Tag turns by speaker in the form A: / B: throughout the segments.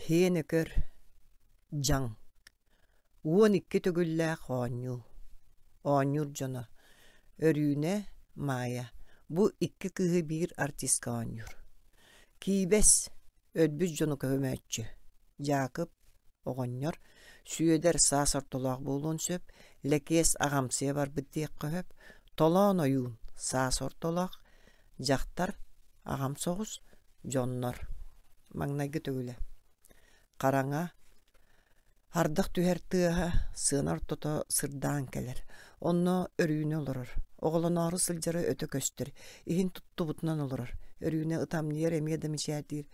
A: Һиэн өкөр, дьаҥ, 12 төгүллээх оонньуу, оонньуур дьоно Өрүүнэ, Маайа бу икки кыыһы биир артистка оонньуур. Киибэс, өлбүт дьону көмөөччү, Дьаакып, оҕонньор, Сүөдэр саас ортолоох буолуон сөп, Лэкиэс аҕамсыйа барбыт диэххэ сөп, Толоон ойуун саас ортолоох, дьахтар, аҕам соҕус, дьоннор. Маҥнайгы төгүлэ. Хараҥа, ардах түһэр тыаһа сыана ортото сырдаан кэлэр. Онно Өрүүнэ олорор. Оҕолоноору сылдьара өтө көстөр. Иһин туттубутунан олорор. Өрүүнэ ытамньыйар эмиэ да мичээрдиир.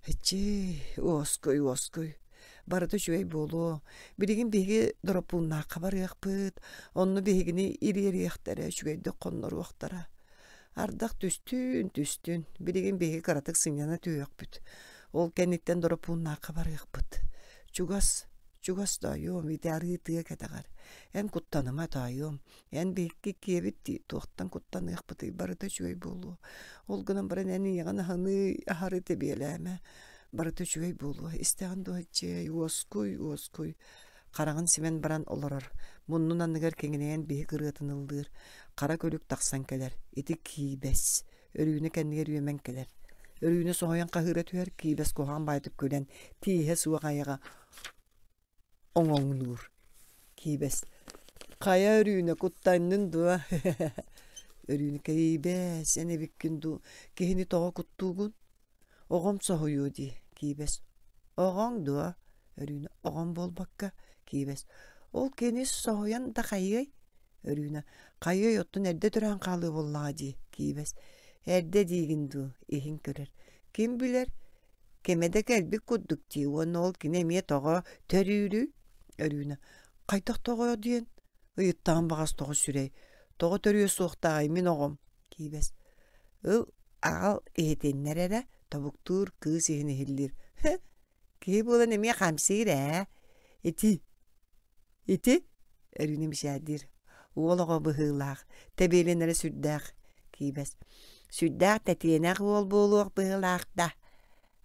A: Эчи, уоскуй, уоскуй. Барыта үчүгэй буолуо. Билигин биһиги Дороппууннаахха барыахпыт. Онно биһигини ириэриэхтэрэ, үчүгэйдик хонноруохтара. Ардах түстүн, түстүн. Билигин биһиги кыратык сынньана түһүөхпүт. Ол кэнниттэн Дороппууннаахха барыахпыт. Чугас, чугас тоойуом, ити арыы тыа кэтэҕэр. Эн куттаныма тоойуом. Эн биһикки киэбит дии, туохтан куттаныахпытый, барыта үчүгэй буолуо. Ол гынан баран эн ийэҕин аһыныы, аһары тэбиэлээмэ. Барыта үчүгэй буолуо. Истэҕин дуо, чэй, уоскуй, уоскуй. Хараҕын симэн баран олорор. Муннун анныгар киҥинэйэн биһик ырыатын ыллыыр. Хара күлүк тахсан кэлэр. Ити киибэс. Өрүүнэ кэннигэр үөмэн кэлэр. Өрүүнэ соһуйан хаһыыра түһэр, киибэс куһаҕан баайытык күлэн, тииһэ суох айаҕа оҥоҥнуур. Киибэс «Хайа Өрүүнэ, куттаннын дуо?» Өрүүнэ «Киибэс, эн эбиккин дуу, киһини тоҕо куттуугун? Оҕом соһуйуо дии» Киибэс «Оҕоҥ дуо?» Өрүүнэ «Оҕом буолбакка» Киибэс «Ол кини соһуйан да хайыай?» Өрүүнэ «Хайыай, оттон эрдэ төрөөн хаалыа буоллаҕа дии» Киибэс «Эрдэ диигин дуу?» Иһин көрөр «Ким билэр, Кэмэ да кэлбит курдук дии уонна ол кини эмиэ тоҕо төрүүрүй? Өрүүнэ хайдах тоҕо диэн ыйыттаҕым баҕас тоҕо сүрэй тоҕо төрүө суохтааҕый мин оҕом киибэс ыл аҕал иһитиннэр эрэ тобуктуур кыыс иһин иһиллиир киһи буолан эмиэ хамсыыр ээ ити Ити Өрүүнэ мичээрдиир уол оҕо быһыылаах, тэбиэлэнэрэ сүрдээх киибэс. Сүрдээх тэтиэнэх уол буолуох быһыылаах да,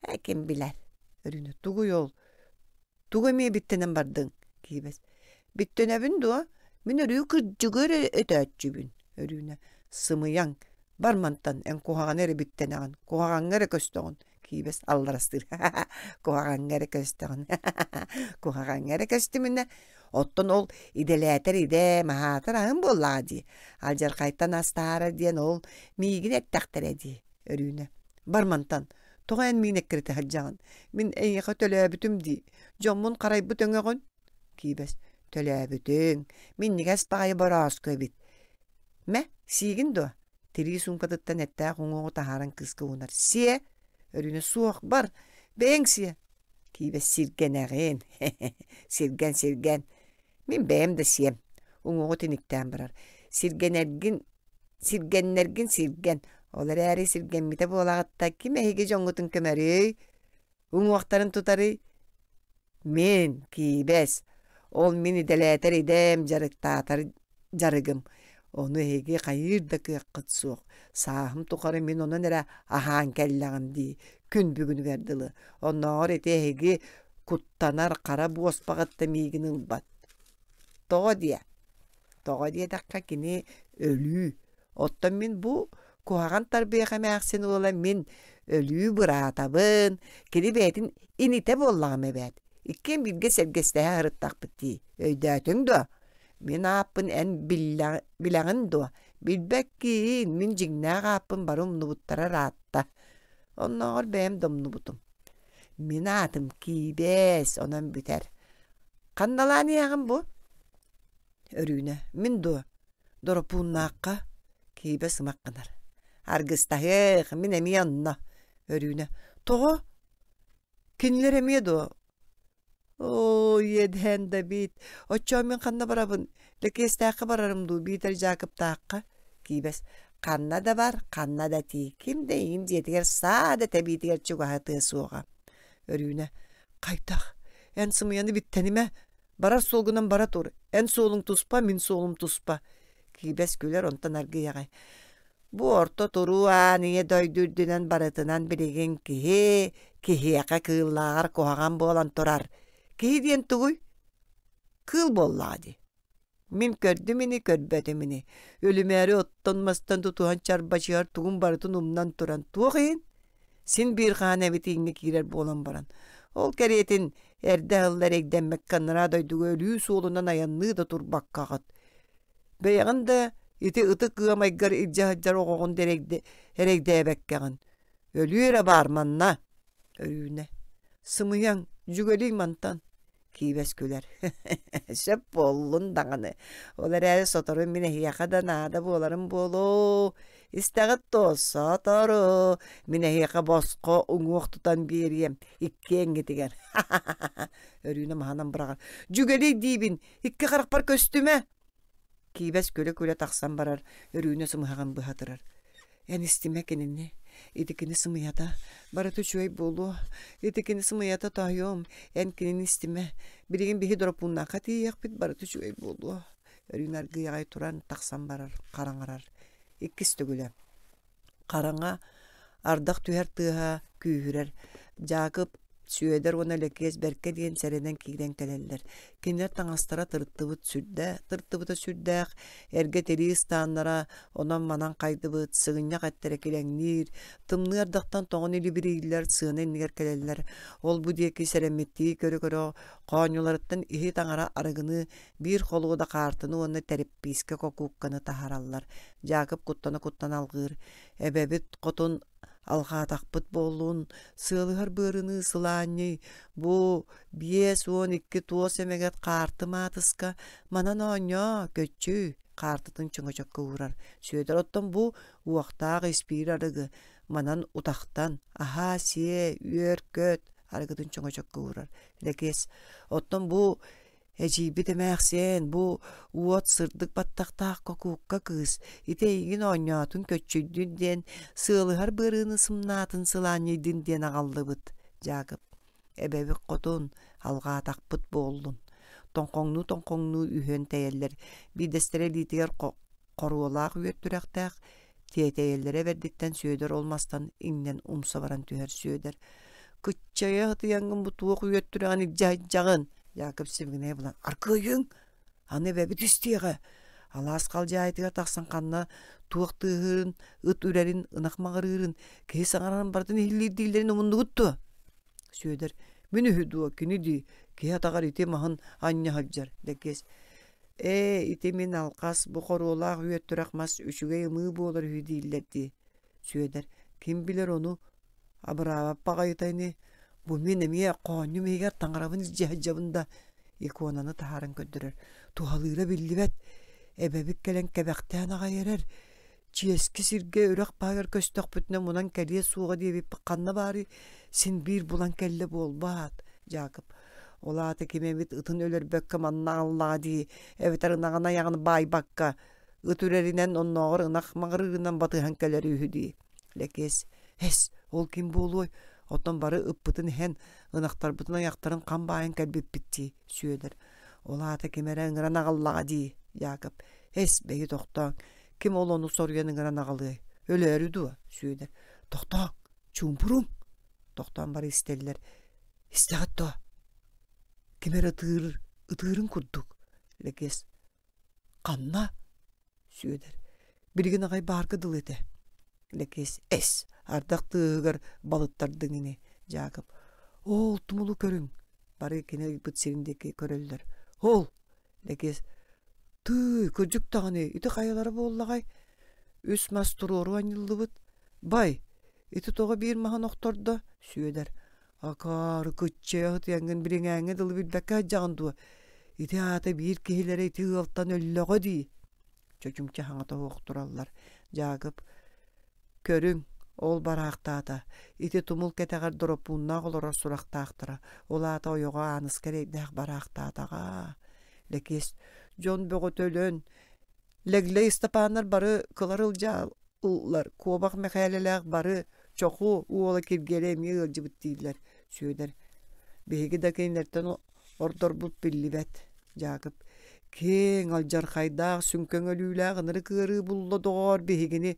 A: ээ ким билэр. Өрүүнэ тугуй ол? Тугу эмиэ биттэнэн бардыҥ? Киибэс. Биттэнэбин дуо? Мин өрүү кырдьыгы эрэ өтөөччүбүн. Өрүүнэ сымыйаҥ. Бар мантан эн куһаҕаны эрэ биттэнэҕин, куһаҕаҥҥа эрэ көстөҕүн. Киибэс алларастыыр куһаҕаҥҥа эрэ көстөҕүн куһаҕаҥҥа эрэ көстүмүнэ оттон ол идэлээтэр идэм аһаатар аһым буоллаҕа дии алдьархайтан ас таһаарар диэн ол миигин эттэхтэрэ дии Өрүүнэ бар мантан тоҕо эн миин эккирэтэ сылдьаҕын мин эйиэхэ төлөөбүтүм дии дьоммун харайбыт өҥөҕүн Киибэс төлөөбүтүҥ минньигэс баҕайы борооску эбит мэ сиигин дуо Тирии суумкатыттан эттээх уҥуоҕу таһааран кыыска уунар. Сиэ! Өрүүнэ суох, бар! Бэйэҥ сиэ! Киибэ сиргэнэҕин, сиргэн, сиргэн. Мин бэйэм да сиэм. Уҥуоҕу тиниктээн барар. Сиргэнэргин, сиргэннэргин сиргэн. Ол эрээри сиргэммитэ буолаҕытта ким эһиги дьоҥҥутун көмөрүй? Уҥуохтарын тутарый? Мин, киибэс, ол мин идэлээтэр идэм, дьарыктаатар дьарыгым. Ону эһиги хайыыр да кыаххыт суох. Сааһым тухары мин онон эрэ аһаан кэллэҕим дии, күн бүгүнүгэр дылы. Оннооҕор ити эһиги куттанар хара буоспаҕыт да миигин ылбат. Тоҕо диэ? Тоҕо диэтэххэ кини өлүү Оттон мин бу куһаҕан тарбыйах эмээхсин уола мин өлүү быраатабын, кини бэйэтин инитэ буоллаҕым эбээт. Иккиэн бииргэ сэргэстэһэ сырыттахпыт дии. Өйдөөтүҥ дуо? Мин ааппын эн билэҕин дуо? Билбэккиин, мин дьиҥнээх ааппын бары умнубуттара ыраатта. Оннооҕор бэйэм да умнубутум. Мин аатым Киибээс, онон бүтэр. Ханналаан иһэҕин бу? Өрүүнэ, мин дуо? Доропууннаахха киибэ сымах гынар. Аргыстаһыах, мин эмиэ онно. Өрүүнэ, тоҕо? Кинилэр эмиэ дуо? Оо, иэдээн да биит. Оччоо мин ханна барабын? Лэкиэстээххэ барарым дуу, биитэр Дьаакыптаахха? Киибэс, ханна да бар, ханна да тиий. Ким да эйигин дьиэтигэр саа да тэбиитигэр чугаһатыа суоҕа. Өрүүнэ, хайдах? Эн сымыйаны биттэнимэ. Барар суолгунан бара тур, эн суолуҥ туспа, мин суолум туспа. Киибэс күлэр, онтон аргыый аҕай. Бу орто туруу аан ийэ дойду үрдүнэн барытынан билигин киһи, Киһиэхэ кыыллааҕар куһаҕан буолан турар. Киһи диэн тугуй? Кыыл буоллаҕа дии. Мин көрдүм ини, көрбөтүм ини. Өлүмээри оттон-мастан тутуһан чарбачыһар тугун барытын умнан туран туох иһин? Син биир хаан эбит ииҥҥэ киирэр буолан баран. Ол кэриэтин эрдэ аһылла эрэйдэммэккэ анараа дойдуга өлүү суолунан айанныы да турбаккаҕыт. Бэйэҕин да ити ытык ыамайгар илдьэ сылдьар оҕоҕун да эрэйдээбэккэҕин. Өлүү эрэ баар манна. Өрүүнэ. Сымыйаҥ, дьүгэлий мантан. Киибэс күлэр. Сөп буоллун даҕаны. Ол эрээри сотору мин эһиэхэ да наада буоларым буолуо. Истэҕит дуо, сотору мин эһиэхэ босхо уҥуох тутан биэриэм иккиэҥҥитигэр. Өрүүнэ маһынан быраҕар. Дьүгэлий диибин, икки харахпар көстүмэ. Киибэс күлэ-күлэ тахсан барар, Өрүүнэ сымыһаҕын быһа турар. Эн истимэ кинини, ити кини сымыйата, барыта үчүгэй буолуо, ити кини сымыйата тоойуом, эн кинини истимэ, билигин биһи Доропууннаахха тиийиэхпит, барыта үчүгэй буолуо. Өрүүнэ аргыый аҕай туран тахсан барар, хараҥарар. Иккис төгүлэ. Хараҥа, ардах түһэр тыаһа күүһүрэр. Дьаакып, Сүөдэр уонна Лэкиэс бэркэ диэн сэрэнэн киирэн кэлэллэр. Кинилэр таҥастара тырыттыбыт сүрдээх, тырыттыбыта сүрдээх, эргэ тирии ыстааннара онон-манан хайдыбыт, сыгынньах эттэрэ килэҥниир, тымныы ардахтан тоҥон илибирииллэр, сыана иннигэр кэлэллэр. Ол-бу диэки сэрэммиттии көрө-көрө хоонньуларыттан иһит аҥара арыгыны, биир холуода хаартыны уонна тэрэппиискэ кокуукканы таһаараллар. Дьаакып куттана-куттана алҕыыр: «Эбэбит хотун алҕаатахпыт буоллун, сыалыһар быарыныы сылаанньый, бу 52 туос эмэгэт хаарты маатыска, манан оонньоо, көччүй» хаартытын чөҥөчөккө уурар. Сүөдэр оттон бу уохтаах испиир арыгы, манан утахтан, аһаа-сиэ, үөр-көт арыгытын чөҥөчөккө уурар. Лэкиэс оттон бу Эдьиийбит эмээхсиэн, бу уот сырдык баттахтаах кокуукка кыыс, ити эйигин оонньоотун көччүйдүн диэн, сыалыһар быарыыны сымнаатын сылаанньыйдын диэн аҕаллыбыт, Дьаакып. Эбэбит хотун, алҕаатахпыт буоллун. Тоҥхоҥнуу-тоҥхоҥнуу үһүөн тэйэллэр, биирдэстэрэ илиитигэр хоруолаах үөт түрэхтээх, тиэтэйэллэрэ бэрдиттэн Сүөдэр ол мастан иҥнэн умса баран түһэр Сүөдэр «Кыччайа сытыйаҥҥын бу туох үөт түрэҕин илдьэ сылдьаҕын?» Яков сибигинэйэ булан «Аргыыйыҥ! Аны эбэбит истиэҕэ!» Алаас халдьаайытыгар тахсан ханна туох тыаһыырын, ыт үрэрин, ынах маҕырыырын, киһи саҥарарын барытын иһиллиир дииллэрин умуннугут дуо? Сүөдэр «Мин үһү дуо, кини дии, киһи атаҕар ити маһын анньа сылдьар» Лэкиэс «Ээ, ити мин алҕас, бу хоруолаах үөттүрэх мас үчүгэй ымыы буолар үһү дииллэр дии» Сүөдэр «Ким билэр ону, абыраабат баҕайыта ини, бу мин эмиэ хоонньум иһигэр таҥарабын илдьэ сылдьабын да» иконаны таһааран көрдөрөр, туһалыыра биллибэт, эбэбит кэлэн кэбэхтээн аҕай эрэр, чиэски сиргэ үрэх баһыгар көстөхпүтүнэ мунан кэлиэ суоҕа диэбиппит ханна баарый, син биир булан кэллэ буолбаат, Дьаакып ол аата ким эмит ытын өлөрбөккө манна аҕаллаҕа дии, эбэтэр ынаҕын айаҕын баайбакка, ыт үрэринэн оннооҕор ынах маҕырыырынан батыһан кэлэр үһү дии. Лэкиэс эс, ол ким буолуой, оттон бары ыппытын иһэн, ынахтарбытын айахтарын хам баайан кэлбиппит дии, Сүөдэр. Ол аата ким эрэ ыҥыран аҕаллаҕа дии, Дьаакып. Эс, бэйи тохтооҥ, Ким ол ону соруйан ыҥыран аҕалыай? Өлөөрү дуо? Сүөдэр. Тохтооҥ, чуумпуруҥ! Тохтоон бары истэллэр. Истэҕит дуо? Ким эрэ ытыыр, ытыырын курдук. Лэкиэс. Ханна? Сүөдэр. Билигин аҕай баарга дылы этэ. Лэкиэс. Эс, ардах тыаһыгар балыттардыҥ ини, Дьаакып. Оол, тумулу көрүҥ. Бары кини ыйбыт сирин диэки көрөллөр. Ол, Лэкиэс «Тыый, кырдьык даҕаны, ити хайалара буоллаҕай? Үс мас туруору анньыллыбыт. Бай, ити тоҕо биир маһын охтордо?» Сүөдэр «Акаары, кыччайа сытыйаҥҥын билиҥээҥҥэ дылы билбэккэ сылдьаҕын дуо? Ити аата биир киһилэрэ ити ыалтан өллөҕө дии» Чочумча саҥата суох тураллар. Дьаакып Көрүҥ, ол бараахтаата, ити тумул кэтэҕэр Дороппууннаах олорор сурахтаахтара, ол аата ойоҕо Ааныска эрэйдээх бараахтаатаҕа. Лэкиэс дьон бөҕөтө өлөн, Лэглэй Ыстапааннар бары кылар ылдьааллар, Куобах Мэхээлэлээх бары Чоху уола Киргиэлэй эмиэ ыалдьыбыт дииллэр. Сүөдэр биһиги да кинилэртэн ордорбут биллибэт. Дьаакып киэҥ алдьархайдаах сүҥкэҥ өлүүлээх ынырык ыарыы булла доҕоор биһигини.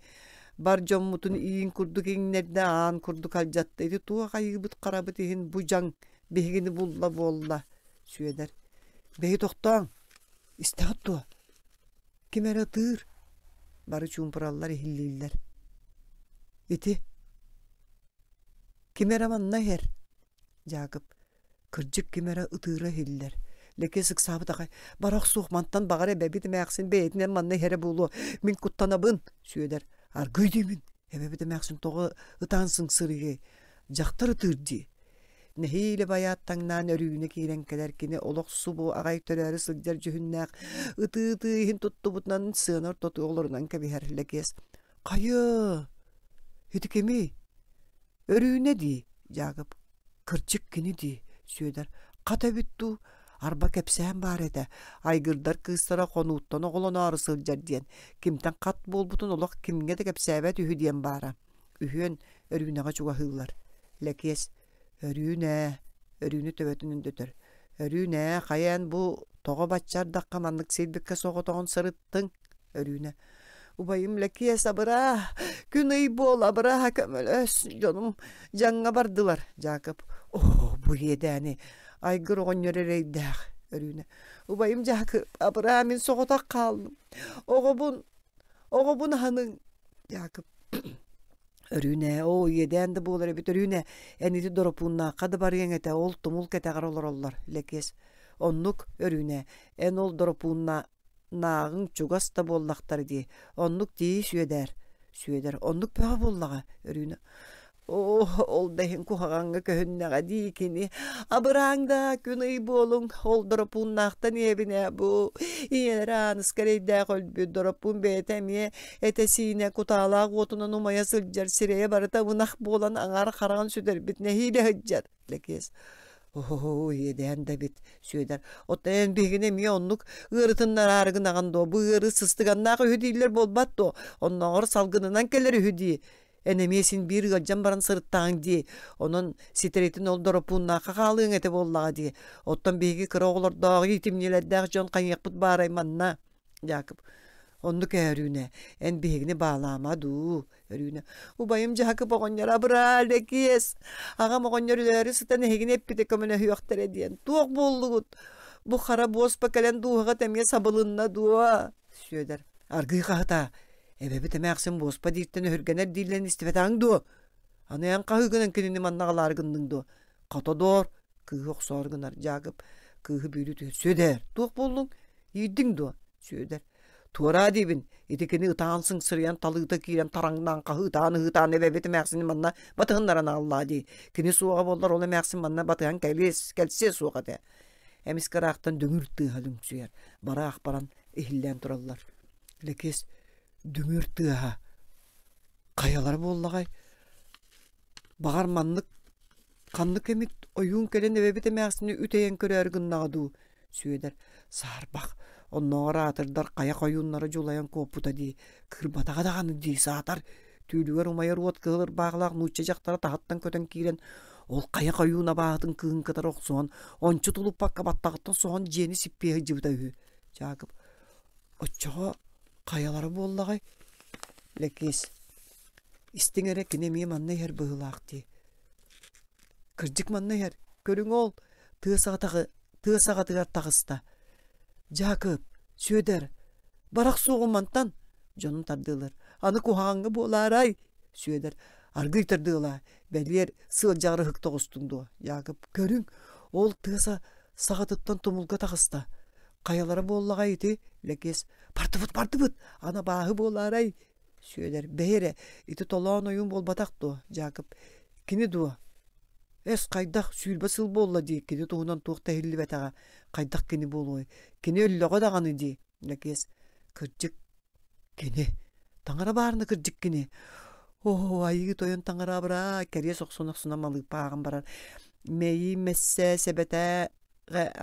A: Бар дьоммутун иин курдук иҥнэрдэ, аан курдук алдьатта. Ити туох айыыбыт харабыт иһин бу дьаҥ биһигини булла буолла, Сүөдэр. Бэйи тохтооҥ, истэҕит дуо? Ким эрэ ытыыр. Бары чуумпураллар иһиллииллэр. Ити ким эрэ манна иһэр, Дьаакып. Кырдьык ким эрэ ытыыра иһиллэр. Лэкиэс ыксаабыт аҕай, «Бара охсуох, мантан баҕар эбэбит эмээхсин бэйэтинэн манна иһэрэ буолуо, мин куттанабын!» Сүөдэр, «Аргыый диибин, эбэбит эмээхсин тоҕо ытаан сыҥсырыйыай? Дьахтар ытыыр дии» Нэһиилэ байаат таҥнаан Өрүүнэ киирэн кэлэр кини олох субу аҕай төрөөрү сылдьар дьүһүннээх ытыы-ытыы иһин туттубутунан сыана ортотугар олорунан кэбиһэр Лэкиэс «Хайа, ити кимий? Өрүүнэ дии, Дьаакып Кырдьык кини дии, Сүөдэр, хата эбит дуу, арба кэпсээн баар этэ, айгырдар кыыстара хонууттан оҕолоноору сылдьар диэн, кимтэн хат буолбутун олох кимҥэ да кэпсээбэт үһү диэн баара. Үһүөн Өрүүнэҕэ чугаһыыллар. Лэкиэс, Өрүүнээ, Өрүүнэ төбөтүн өндөтөр. Өрүүнээ, хайа эн бу тоҕо бачча ардахха маннык сирбиккэ соҕотоҕун сырыттыҥ? Өрүүнэ Убайым Лэкиэс абыраа, күн-ый буол абыраа көмөлөс, дьонум дьаҥҥа бардылар. Дьаакып Оо, бу иэдээни айгыр оҕонньор эрэйдээх. Өрүүнэ Убайым Дьаакып абыраа мин соҕотох хааллым. Оҕобун, оҕобун аһаныҥ. Дьаакып Өрүүнэ, оо, иэдээн да буолар эбит Өрүүнэ, эн ити Доропууннаахха да барыаҥ этэ, ол тумул кэтэҕэр олороллор, Лэкиэс. Оннук, Өрүүнэ, эн ол Доропуунна Нааҕыҥ чугас да буоллахтара дии, оннук дии Сүөдээр Сүөдэр оннук бөҕө буоллаҕа Өрүүнэ Оо, ол да иһин куһаҕаҥҥа көһүннэҕэ дии кини. Абырааҥ да күн-ый буолуҥ, ол Доропууннаахтан ийэбин ээ бу. Ийэлэрэ Ааныска эрэйдээх өлбүт, Доропуун бэйэтэ эмиэ этэ-сиинэ кутаалаах уотунан умайа сылдьар, сирэйэ барыта ынах буолан аҥаар хараҕын сүтэрбит нэһиилэ сылдьар. Лэкиэс Оо, иэдээн да эбит, Сүөдэр. Оттон эн биһигини эмиэ оннук ыарытыннараары гынаҕын дуо? Бу ыарыы сыстыганнаах үһү дииллэр буолбат дуо? Оннооҕор салгынынан кэлэр үһү дии. Эн эмиэ син биир ыалдьан баран сырыттаҕыҥ дии. Онон ситэритин ол Доропууннаахха хаалыаҥ этэ буоллаҕа дии. Оттон биһиги кыра оҕолордоох, иитимньилэрдээх дьон хайыахпыт баарай манна? Дьаакып Оннук ээ, Өрүүнэ, эн биһигини баалаама дуу? Өрүүнэ Убайым Дьаакып оҕонньор абыраа, Лэкиэс! Аҕам оҕонньор өлөөрү сытан эһигини эппитэ көмөлөһүөхтэрэ диэн. Туох буоллугут? Бу хара буоспа кэлэн дууһаҕыт эмиэ сабылынна дуо? Сүөдэр Аргыый хаһытаа, эбэбит эмээхсин буоспа дииртэн өһүргэнэр дииллэрин истибэтэҕиҥ дуо? Аны эн хаһыыгынан кинини манна аҕалаары гынныҥ дуо? Хото доор, кыыһы охсоору гынар Дьаакып кыыһы бүүрүү түһэр. Сүөдэр, туох буоллуҥ? Иирдиҥ дуо? Сүөдэр Туораа диибин, ити кини ытаан сыҥсырыйан талыыта киирэн тараҥнаан хаһыытаан-ыһыытаан эбэбит эмээхсини манна батыһыннаран ааллаа дии. Кини суоҕа буоллар ол эмээхсин манна батыһан кэлиэ, кэлсиэ суох этэ. Эмискэ ыраахтан дүҥүр тыаһа лүҥсүйэр, бараах баран иһиллээн тураллар. Лэкиэс дүҥүр тыаһа хайалара буоллаҕай? Баҕар маннык ханнык эмит ойуун кэлэн эбэбит эмээхсини үтэйэн көрөөрү гыннаҕа дуу Сүөдэр саарбах оннооҕор аатырдар хайа хойууннара дьулайан куоппута дии кыырбатаҕа даҕаны дии саатар түүлүгэр умайар уот кыһыл ырбаахылаах нуучча дьахтара таһыттан көтөн киирэн ол хайа хойуун абааһытын кыыһын кытары охсуһан ончу тулуппакка баттаҕыттан соһон дьиэни сиппиэ сылдьыбыта үһү Дьаакып оччоҕо хайалара буоллаҕай Лэкиэс истиҥ эрэ кини эмиэ манна иһэр быһыылаах дии Кырдьык манна иһэр, көрүҥ ол, тыа саҕатаҕы тыа саҕатыгар таҕыста. Дьаакып, Сүөдэр, барах суоҕум мантан, дьонун тардыылар. Аны куһаҕаҥҥа буолаарай? Сүөдэр, аргыый тардыалаа, бэлиэр сыалдьаҕар ыһыкта оҕустуҥ дуо? Дьаакып, көрүҥ, ол тыа саҕатыттан тумулга таҕыста. Хайалара буоллаҕай ити? Лэкиэс, бардыбыт, бардыбыт, аны абааһы буолаарай? Сүөдэр, бэйи эрэ, ити толоон ойуун буолбатах дуо, Дьаакып? Кини дуо? Эс, хайдах, 20 сыл буолла дии, кини туһунан туох да иһиллибэтэҕэ. Хайдах кини буолуой? Кини өллөҕө даҕаны дии, Лэкиэс. Кырдьык, кини. Таҥара баарына кырдьык кини. Оо, айыы тойон таҥара абыраа, кэриэс охсуна-охсуна малыыппа ааҕан барар. Мэйии мэссээ сэбэтээ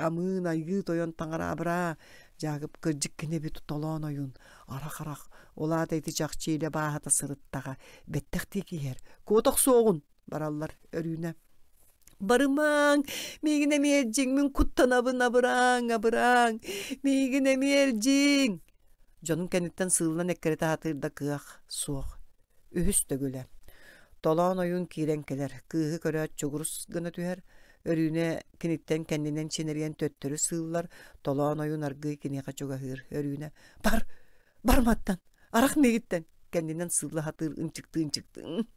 A: амыын айыы тойон таҥара абыраа Дьаакып кырдьык кини эбит толоон ойуун арах-арах ол аата ити чахчы илэ бааһата сырыттаҕа бэттэх диэки иһэр куотах суоҕун бараллар Өрүүнэ барымаҥ миигин эмиэ илдьиҥ мин куттанабын абырааҥ абырааҥ миигин эмиэ илдьиҥ дьонун кэнниттэн сыыллан эккирэтэ сатыыр да кыах суох. Үһүс төгүлэ. Толоон ойуун киирэн кэлэр, кыыһы көрөөт чугурус гына түһэр, Өрүүнэ киниттэн кэннинэн чинэрийэн төттөрү сыыллар, Толоон ойуун аргыый киниэхэ чугаһыыр. Өрүүнэ «Бар! Бар мантан! Арах миигиттэн!» кэннинэн сыылла сатыыр ынчыктыы-ынчыктыы.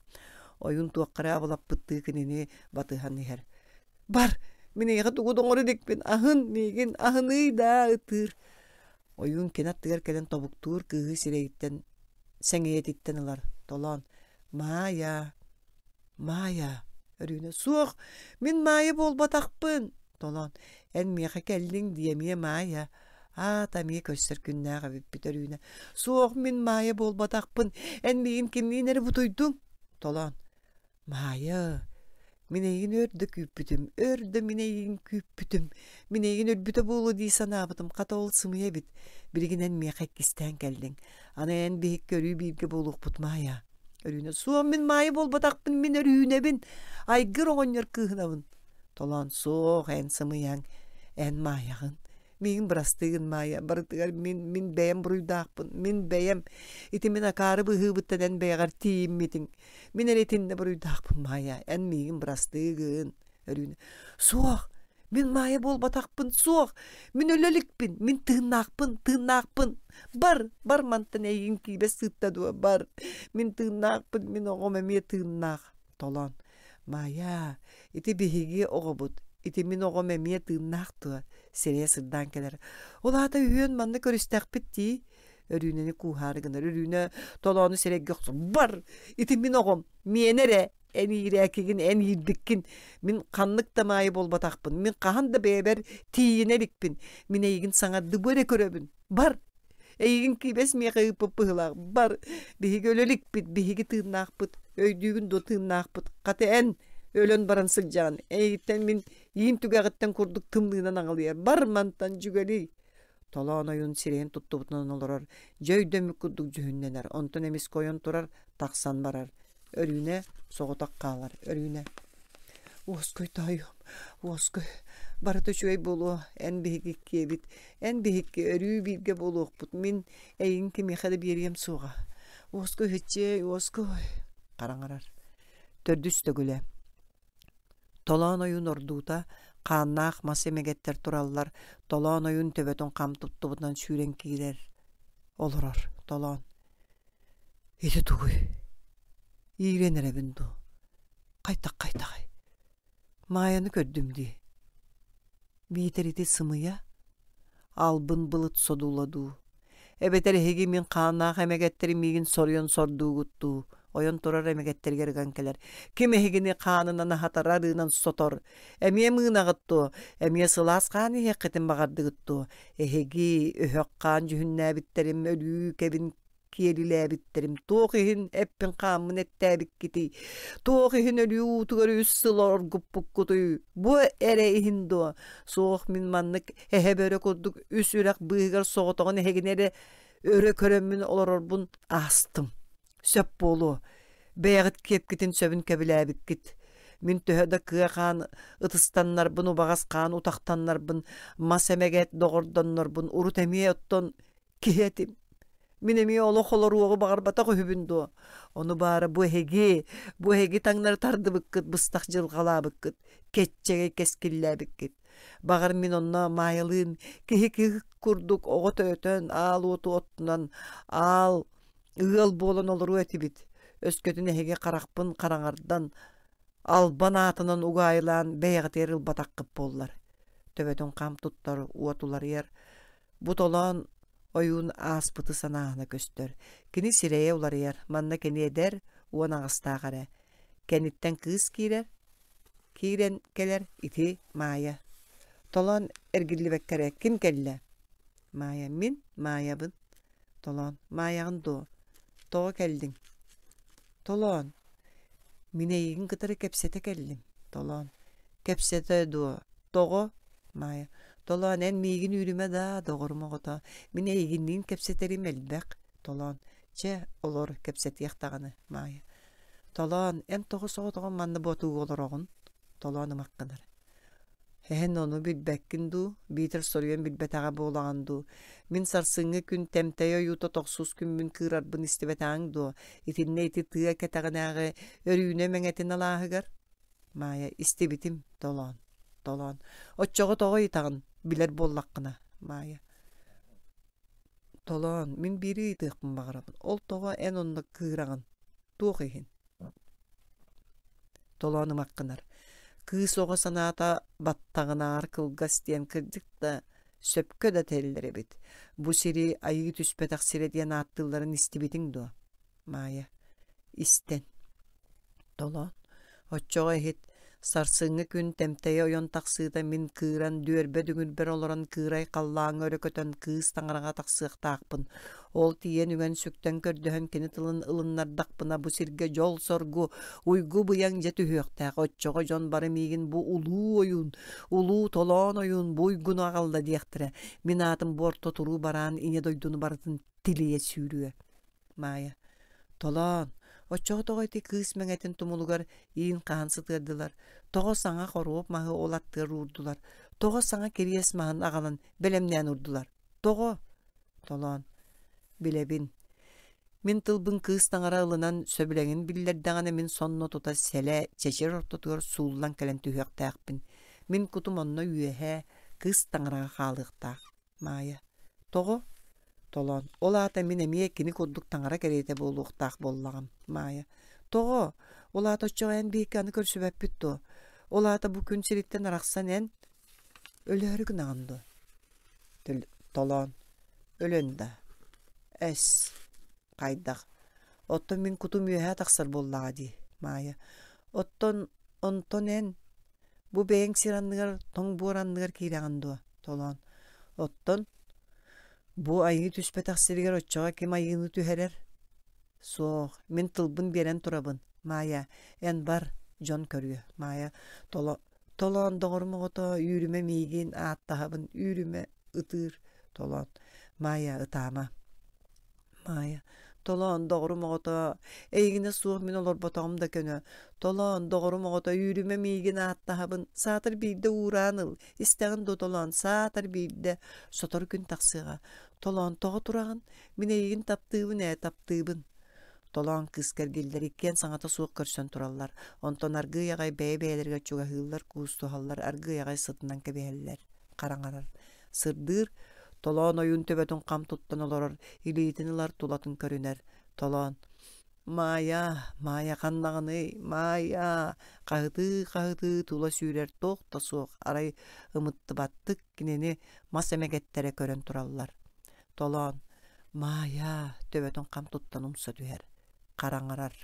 A: Ойуун туохха эрэ абылаппыттыы кинини батыһан иһэр. «Бар! Мин эйиэхэ тугу да оҥоро иликпин! Аһын миигин! Аһыныый даа!» ытыыр. Ойуун кини аттыгар кэлэн тобуктуур кыыһы сирэйиттэн сэҥийэтиттэн ылар. Толоон «Маайа! Маайа!» Өрүүнэ «Суох! Мин Маайа буолбатахпын!» Толоон «Эн миэхэ кэллиҥ дии эмиэ Маайа!» Аата эмиэ көрсөр күннээх эбиппит Өрүүнэ «Суох, мин Маайа буолбатахпын! Эн миигин кимниин эрэ бутуйдуҥ!» Толоон Маайа, мин эйигин өр да күүппүтүм, өр да мин эйигин күүппүтүм. Мин эйигин өлбүтэ буолуо дии санаабытым, хата ол сымыйа эбит. Билигин эн миэхэ иккистээн кэллиҥ. Аны эн биһикки өрүү бииргэ буолуохпут, Маайа. Өрүүнэ, суох, мин Маайа буолбатахпын, мин Өрүүнэбин. Айгыр оҕонньор кыыһынабын. Толоон, суох, эн сымыйаҥ, эн Маайаҕын. Миигин бырастыы гын, Маайа, барытыгар мин, мин бэйэм буруйдаахпын, мин бэйэм. Ити мин акаары быһыыбыттан эн бэйэҕэр тиийиммитиҥ. Мин эрэ итиннэ буруйдаахпын, Маайа, эн миигин бырастыы гын. Өрүүнэ Суох, мин Маайа буолбатахпын, суох, мин өлө иликпин, мин тыыннаахпын, тыыннаахпын. Бар, бар мантан эйигин киибэ сыытта дуо, бар. Мин тыыннаахпын, мин оҕом эмиэ тыыннаах. Толоон Маайа, ити биһиги оҕобут, ити мин оҕом эмиэ тыыннаах дуо? Сирэйэ сырдаан кэлэр. Ол аата үһүөн манна көрүстэхпит дии. Өрүүнэни кууһаары гынар. Өрүүнэ толоону сирэйгэ охсор. Бар! Ити мин оҕом! Миэнэ эрэ! Эн иирээкигин, эн иирбиккин. Мин ханнык да маайы буолбатахпын. Мин хаһан да бэйэбэр тиийинэ иликпин. Мин эйигин саҥардыы бу эрэ көрөбүн. Бар! Эйигин киибэс миэхэ ыыппыт быһыылаах. Бар! Биһиги өлө иликпит, биһиги тыыннаахпыт. Өйдүүгүн дуо тыыннаахпыт. Хата эн өлөн баран сылдьаҕын. Эйигиттэн мин иин түгэҕиттэн курдук тымныынан аҥалыйар. Бар мантан дьүгэлий! Толоон ойуун сирэйин туттубутунан олорор, дьэ өйдөммүт курдук дьүһүннэнэр, онтон эмискэ ойон турар, тахсан барар. Өрүүнэ соҕотох хаалар. Өрүүнэ Уоскуй тоойуом, уоскуй, барыта үчүгэй буолуо, эн биһиги иккиэбит, эн биһикки өрүү бииргэ буолуохпут, мин эйигин кимиэхэ да биэриэм суоҕа. Уоскуй һыччыай, уоскуй хараҥарар. Төрдүс төгүлэ Толоон ойуун ордуута, хааннаах мас эмэгэттэр тураллар, Толоон ойуун төбөтүн хам туттубутунан сүүрэн киирэр, олорор Толоон «Ити тугуй? Иирэн эрэбин дуу? Хайдах-хайдаҕый? Маайаны көрдүм дии. Биитэр ити сымыйа? Албын былыт содула дуу? Эбэтэр эһиги мин хааннаах эмэгэттэрим миигин соруйан сордуугут дуу? Ойон турар эмэгэттэригэр ыган кэлэр. Ким эһигини хаанынан аһатар, арыынан сотор? Эмиэ мыынаҕыт дуо? Эмиэ сылаас хаан иһиэххитин баҕардыгыт дуо? Эһиги өһөх хаан дьүһүннээбиттэрим өлүү кэбин киэлилээбиттэрим туох иһин эппин-хааммын эттээбиккитий туох иһин өлүү уутугар үс сыл оргуппуккутуй бу эрэ иһин дуо суох мин маннык эһэ бөрө курдук үс үрэх быыһыгар соҕотоҕун эһигини эрэ өрө көрөммүн олорорбун аастым сөп буолуо бэйэҕит киэпкитин сөбүн кэбилээбиккит мин төһө да кыа хаан ытыстаннарбын убаҕас хаан утахтаннарбын мас эмэгэт доҕордоннорбун урут эмиэ оттон киһи этим. Мин эмиэ олох олоруоҕу баҕарбатах үһүбүн дуо? Ону баара бу эһиги, бу эһиги таҥнары тардыбыккыт, быстах дьылҕалаабыккыт, кэччэгэй кэскиллээбиккит. Баҕар мин онно Маайалыын киһи киһи курдук оҕо төрөтөн, аал уоту оттунан, аал ыал буолан олоруо этибит. Өскөтүн эһиги харахпын хараҥардан, албан аатынан угаайылаан бэйэҕитигэр ылбатаххыт буоллар. Төбөтүн хам туттар, уот уларыйар, Бу толоон ойуун ааспыты санааһына көстөр. Кини сирэйэ уларыйар, манна кини эдэр, 18-таах эрэ. Кэнниттэн кыыс киирэр, киирэн кэлэр ити Маайа. Толоон эргиллибэккэ эрэ ким кэллэ? Маайа мин Маайабын. Толоон Маайаҕын дуо? Тоҕо кэллиҥ? Толоон Мин эйигин кытары кэпсэтэ кэллим. Толоон Кэпсэтэ дуо? Тоҕо? Маайа Толоон эн миигин үүрүмэ даа, доҕорум оҕото. Мин эйигинниин кэпсэтэрим элбэх. Толоон Чэ, олор, кэпсэтиэх даҕаны, Маайа. Толоон, эн тоҕо соҕотоҕун манна ботууга олороҕун? Толоон ымах гынар. Эһэн ону билбэккин дуу, биитэр соруйан билбэтэҕэ буолаҕын дуу? Мин сарсыҥҥы күн тэмтэйэ ойуута тохсус күммүн кыырарбын истибэтэҕиҥ дуо? Итиннэ ити тыа кэтэҕинээҕи Өрүүнэ мэҥэтин алааһыгар? Маайа истибитим, Толоон, Толоон. Оччоҕо тоҕо ыйытаҕын, билэр буоллаххына, Маайа. Толоон, мин биири ыйытыахпын баҕарабын. Ол тоҕо эн онно кыыраҕын? Туох иһин? Толоон ымаххынар. Кыыс оҕо санаата баттаҕынааҕар кылгас диэн кырдьык да, сөпкө да этэллэр эбит. Бу сири айыы түспэтэх сирэ диэн ааттыылларын истибитиҥ дуо? Маайа истэн Толоон Оччоҕо иһит сарсыҥҥы күн тэмтэйэ ойон тахсыыта мин кыыран дүөрбэ дүҥүрбэр олорон кыырай халлааҥҥа өрө көтөн кыыс таҥараҕа тахсыахтаахпын. Ол тиийэн үҥэн-сүктэн көрдөһөн кини тылын ылыннардахпына бу сиргэ дьол-соргу, уйгу-быйаҥ дьэ түһүөхтээх. Оччоҕо дьон бары миигин бу улуу ойуун, улуу толоон ойуун бу уйгуну аҕалла диэхтэрэ. Мин аатым бу орто туруу бараан ийэ дойдуну барытын тилийэ сүүрүө. Маайа «Толоон, оччоҕо тоҕо ити кыыс мэҥэтин тумулугар иин хаһан сытыардылар, тоҕо саҥа хоруоп маһы ол аттыгар уурдулар, тоҕо саҥа кириэс маһын аҕалан бэлэмнээн уурдулар, тоҕо?» Толоон «Билэбин. Мин тылбын кыыс таҥара ылынан сөбүлэҥин биллэрдэҕинэ мин сонно тута сэлэ чэчир ортотугар сууллан кэлэн түһүөхтээхпин. Мин кутум онно үөһээ кыыс таҥараҕа хаалыахтаах. Маайа «Тоҕо?» Толоон «Ол аата мин эмиэ кини курдук таҥара кэриэтэ буолуохтаах буоллаҕым». Маайа «Тоҕо? Ол аата оччоҕо эн биһикки аны көрсүбэппит дуо? Ол аата бу күн сириттэн арахсан эн өлөөрү гынаҕын дуо?» Толоон «Өлөн да Эс хайдах? Оттон мин кутум үөһээ тахсар буоллаҕа дии». Маайа «Оттон онтон эн Бу бэйэҥ сир анныгар тоҥ буор анныгар киирэҕин дуо, Толоон? Оттон бу айыы түспэтэх сиригэр оччоҕо ким айыыны түһэрэр? Суох, мин тылбын биэрэн турабын. Маайа, эн бар, дьон көрүө. Маайа, толо Толоон доҕорум оҕото, үүрүмэ миигин, ааттаһабын, үүрүмэ, ытыыр. Толоон, Маайа, ытаама. Маайа, толоон, доҕорум оҕото, эйигинэ суох мин олорботоҕум да көнө. Толоон, доҕорум оҕото, үүрүмэ миигин ааттаһабын, саатар биирдэ уураан ыл, истэҕин дуо толоон, саатар биирдэ, сотору күн тахсыаҕа. Толоон, тоҕо тураҕын? Мин эйигин таптыыбын ээ, таптыыбын. Толоон кыыс кэргиллэр иккиэн саҥата суох көрсөн тураллар. Онтон аргыый аҕай бэйэ-бэйэлэригэр чугаһыыллар, куустуһаллар, аргыый аҕай сытынан кэбиһэллэр. Хараҥарар. Сырдыыр, Толоон ойуун төбөтүн хам туттан олорор, илиитин ылар, тулатын көрүнэр. Толоон: «Маайа, Маайа ханнаҕыный, Маайа!» хаһытыы-хаһытыы тула сүүрэр туох да суох, арай ымыттыбаттык кинини мас эмэгэттэрэ көрөн тураллар. Толоон: «Маайа!» төбөтүн хам туттан умса түһэр. Хараҥарар.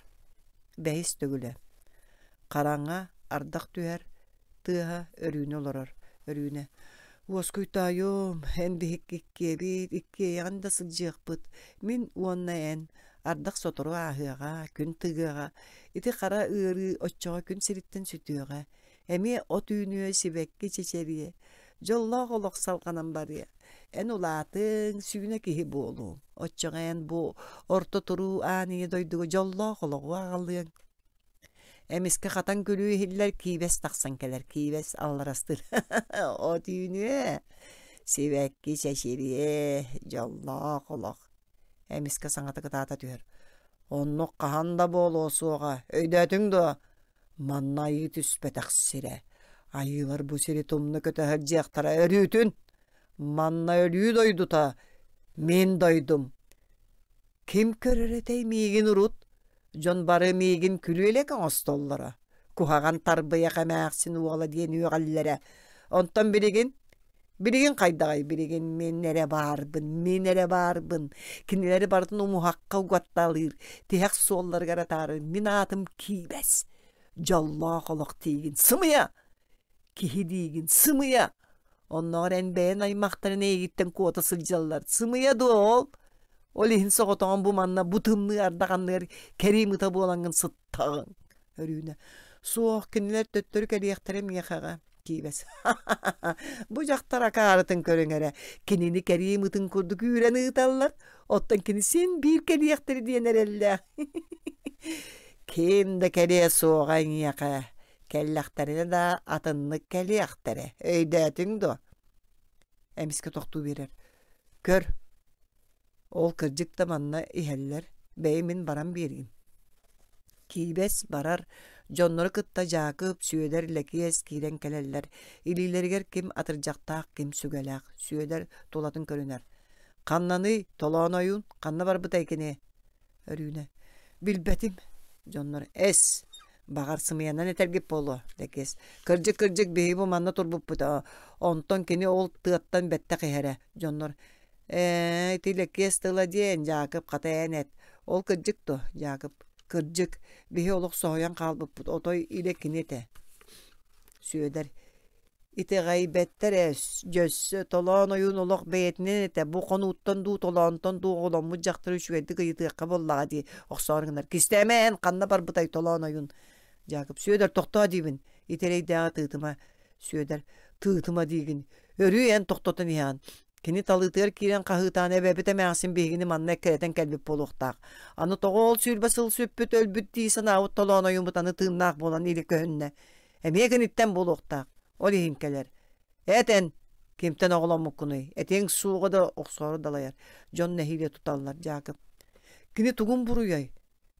A: Бэһис төгүлэ. Хараҥа, ардах түһэр, тыаһа Өрүүнэ олорор. Өрүүнэ: «Уоскуй таайуом, эн биһикки иккиэбит, иккиэйэҕин да сылдьыахпыт. Мин уонна эн. Ардах сотору ааһыаҕа, күн тыгыаҕа. Ити хара ыарыы оччоҕо күн сириттэн сүтүөҕэ. Эмиэ от үүнүө, сибэкки чэчэриэ. Дьоллоох олох салҕанан барыа. Эн улаатыҥ, сүүнэ киһи буолуоҥ. Оччоҕо эн бу орто туруу аан ийэ дойдуга дьоллоох олоҕу аҕалыаҥ. Эмискэ хатан күлүү иһиллэр, киибэс тахсан кэлэр, киибэс алларастыыр. От үүнүө, сибэкки чэчириэ, дьоллоох олох. Эмискэ саҥата кытаата түһэр. Оннук хаһан да буолуо суоҕа, өйдөөтүҥ дуо? Манна айыы түспэтэх сирэ. Айыылар бу сири тумна көтө сылдьыахтара өрүүтүн. Манна өлүү дойдута, мин дойдум. Ким көрөр этэй миигин урут? Дьон бары миигин күлүөлэк оҥостоллоро, куһаҕан тарбыйах эмээхсин уола диэн үөҕэллэрэ. Онтон билигин, билигин хайдаҕый билигин мин эрэ баарбын, мин эрэ баарбын, кинилэри барытын умуһахха угатталыыр, тиһэх суолларыгар атаарар мин аатым Киибэс, дьоллоох олох диигин, сымыйа! Киһи диигин, сымыйа! Оннооҕор эн бэйэн аймахтарын эйигиттэн куота сылдьаллар. Сымыйа дуо ол? Ол иһин соҕотоҕун бу манна бу тымныы ардах анныгар кэриим ыта буолаҥҥын сыттаҕыҥ. Өрүүнэ. Суох, кинилэр төттөрү кэлиэхтэрэ миэхэҕэ. Киибэс. Бу дьахтар акаарытын көрүҥ эрэ. Кинини кэриим ытын курдук үүрэн ыыталлар. Оттон кини син биир кэлиэхтэрэ диэн эрэллээх. Ким да кэлиэ суоҕа эйиэхэ. Кэллэхтэринэ да атыннык кэлиэхтэрэ, өйдөөтүҥ дуо? Эмискэ тохтуу биэрэр. Көр, ол кырдьык да манна иһэллэр, бэйи мин баран биэриим. Киибэс барар, дьоннору кытта Дьаакып, Сүөдэр, Лэкиэс киирэн кэлэллэр. Илиилэригэр ким атырдьахтаах, ким сүгэлээх. Сүөдэр тулатын көрүнэр. «Ханнаный, Толоон ойуун, ханна барбытай кини?» Өрүүнэ: «Билбэтим». Дьоннор: «Эс, баҕар сымыйанан этэргит буолуо, Лэкиэс. Кырдьык-кырдьык биһиги бу манна турбуппут онтон кини ол тыаттан бэттэх иһэрэ». Дьоннор: «Ээ, ити Лэкиэс тыла диэн, Дьаакып, хата эн эт. Ол кырдьык дуо, Дьаакып?» «Кырдьык, биһи олох соһуйан хаалбыппыт, отой илэ кини этэ». Сүөдэр: Итэҕэйбэттэр ээ, дьөссө Толоон ойуун олох бэйэтинэн этэ, бу хонууттан дуу, толоонтон дуу оҕоломмут дьахтары үчүгэйдик ыйытыахха буоллаҕа дии охсоору гынар. Кистээмэ эн ханна барбытай Толоон ойуун? Дьаакып Сүөдэр тохтоо диибин, ити эрэйдээҕи тыытыма. Сүөдэр тыытыма диигин, өрүү эн тохтотон иһэҕин. Кини талыытыгар киирэн хаһыытаан эбэбит эмээхсин биһигини манна эккирэтэн кэлбит буолуохтаах. Аны тоҕо ол 20 сыл сүппүт өлбүт дии санаабыт Толоон ойууммут аны тыыннаах буолан илэ көһүннэ. Эмиэ киниттэн буолуохтаах, ол иһин кэлэр. Эт эн, кимтэн оҕоломмуккунуй, этиэҥ суоҕа да охсоору далайар, дьон нэһиилэ туталлар Дьаакып. Кини тугун буруйай?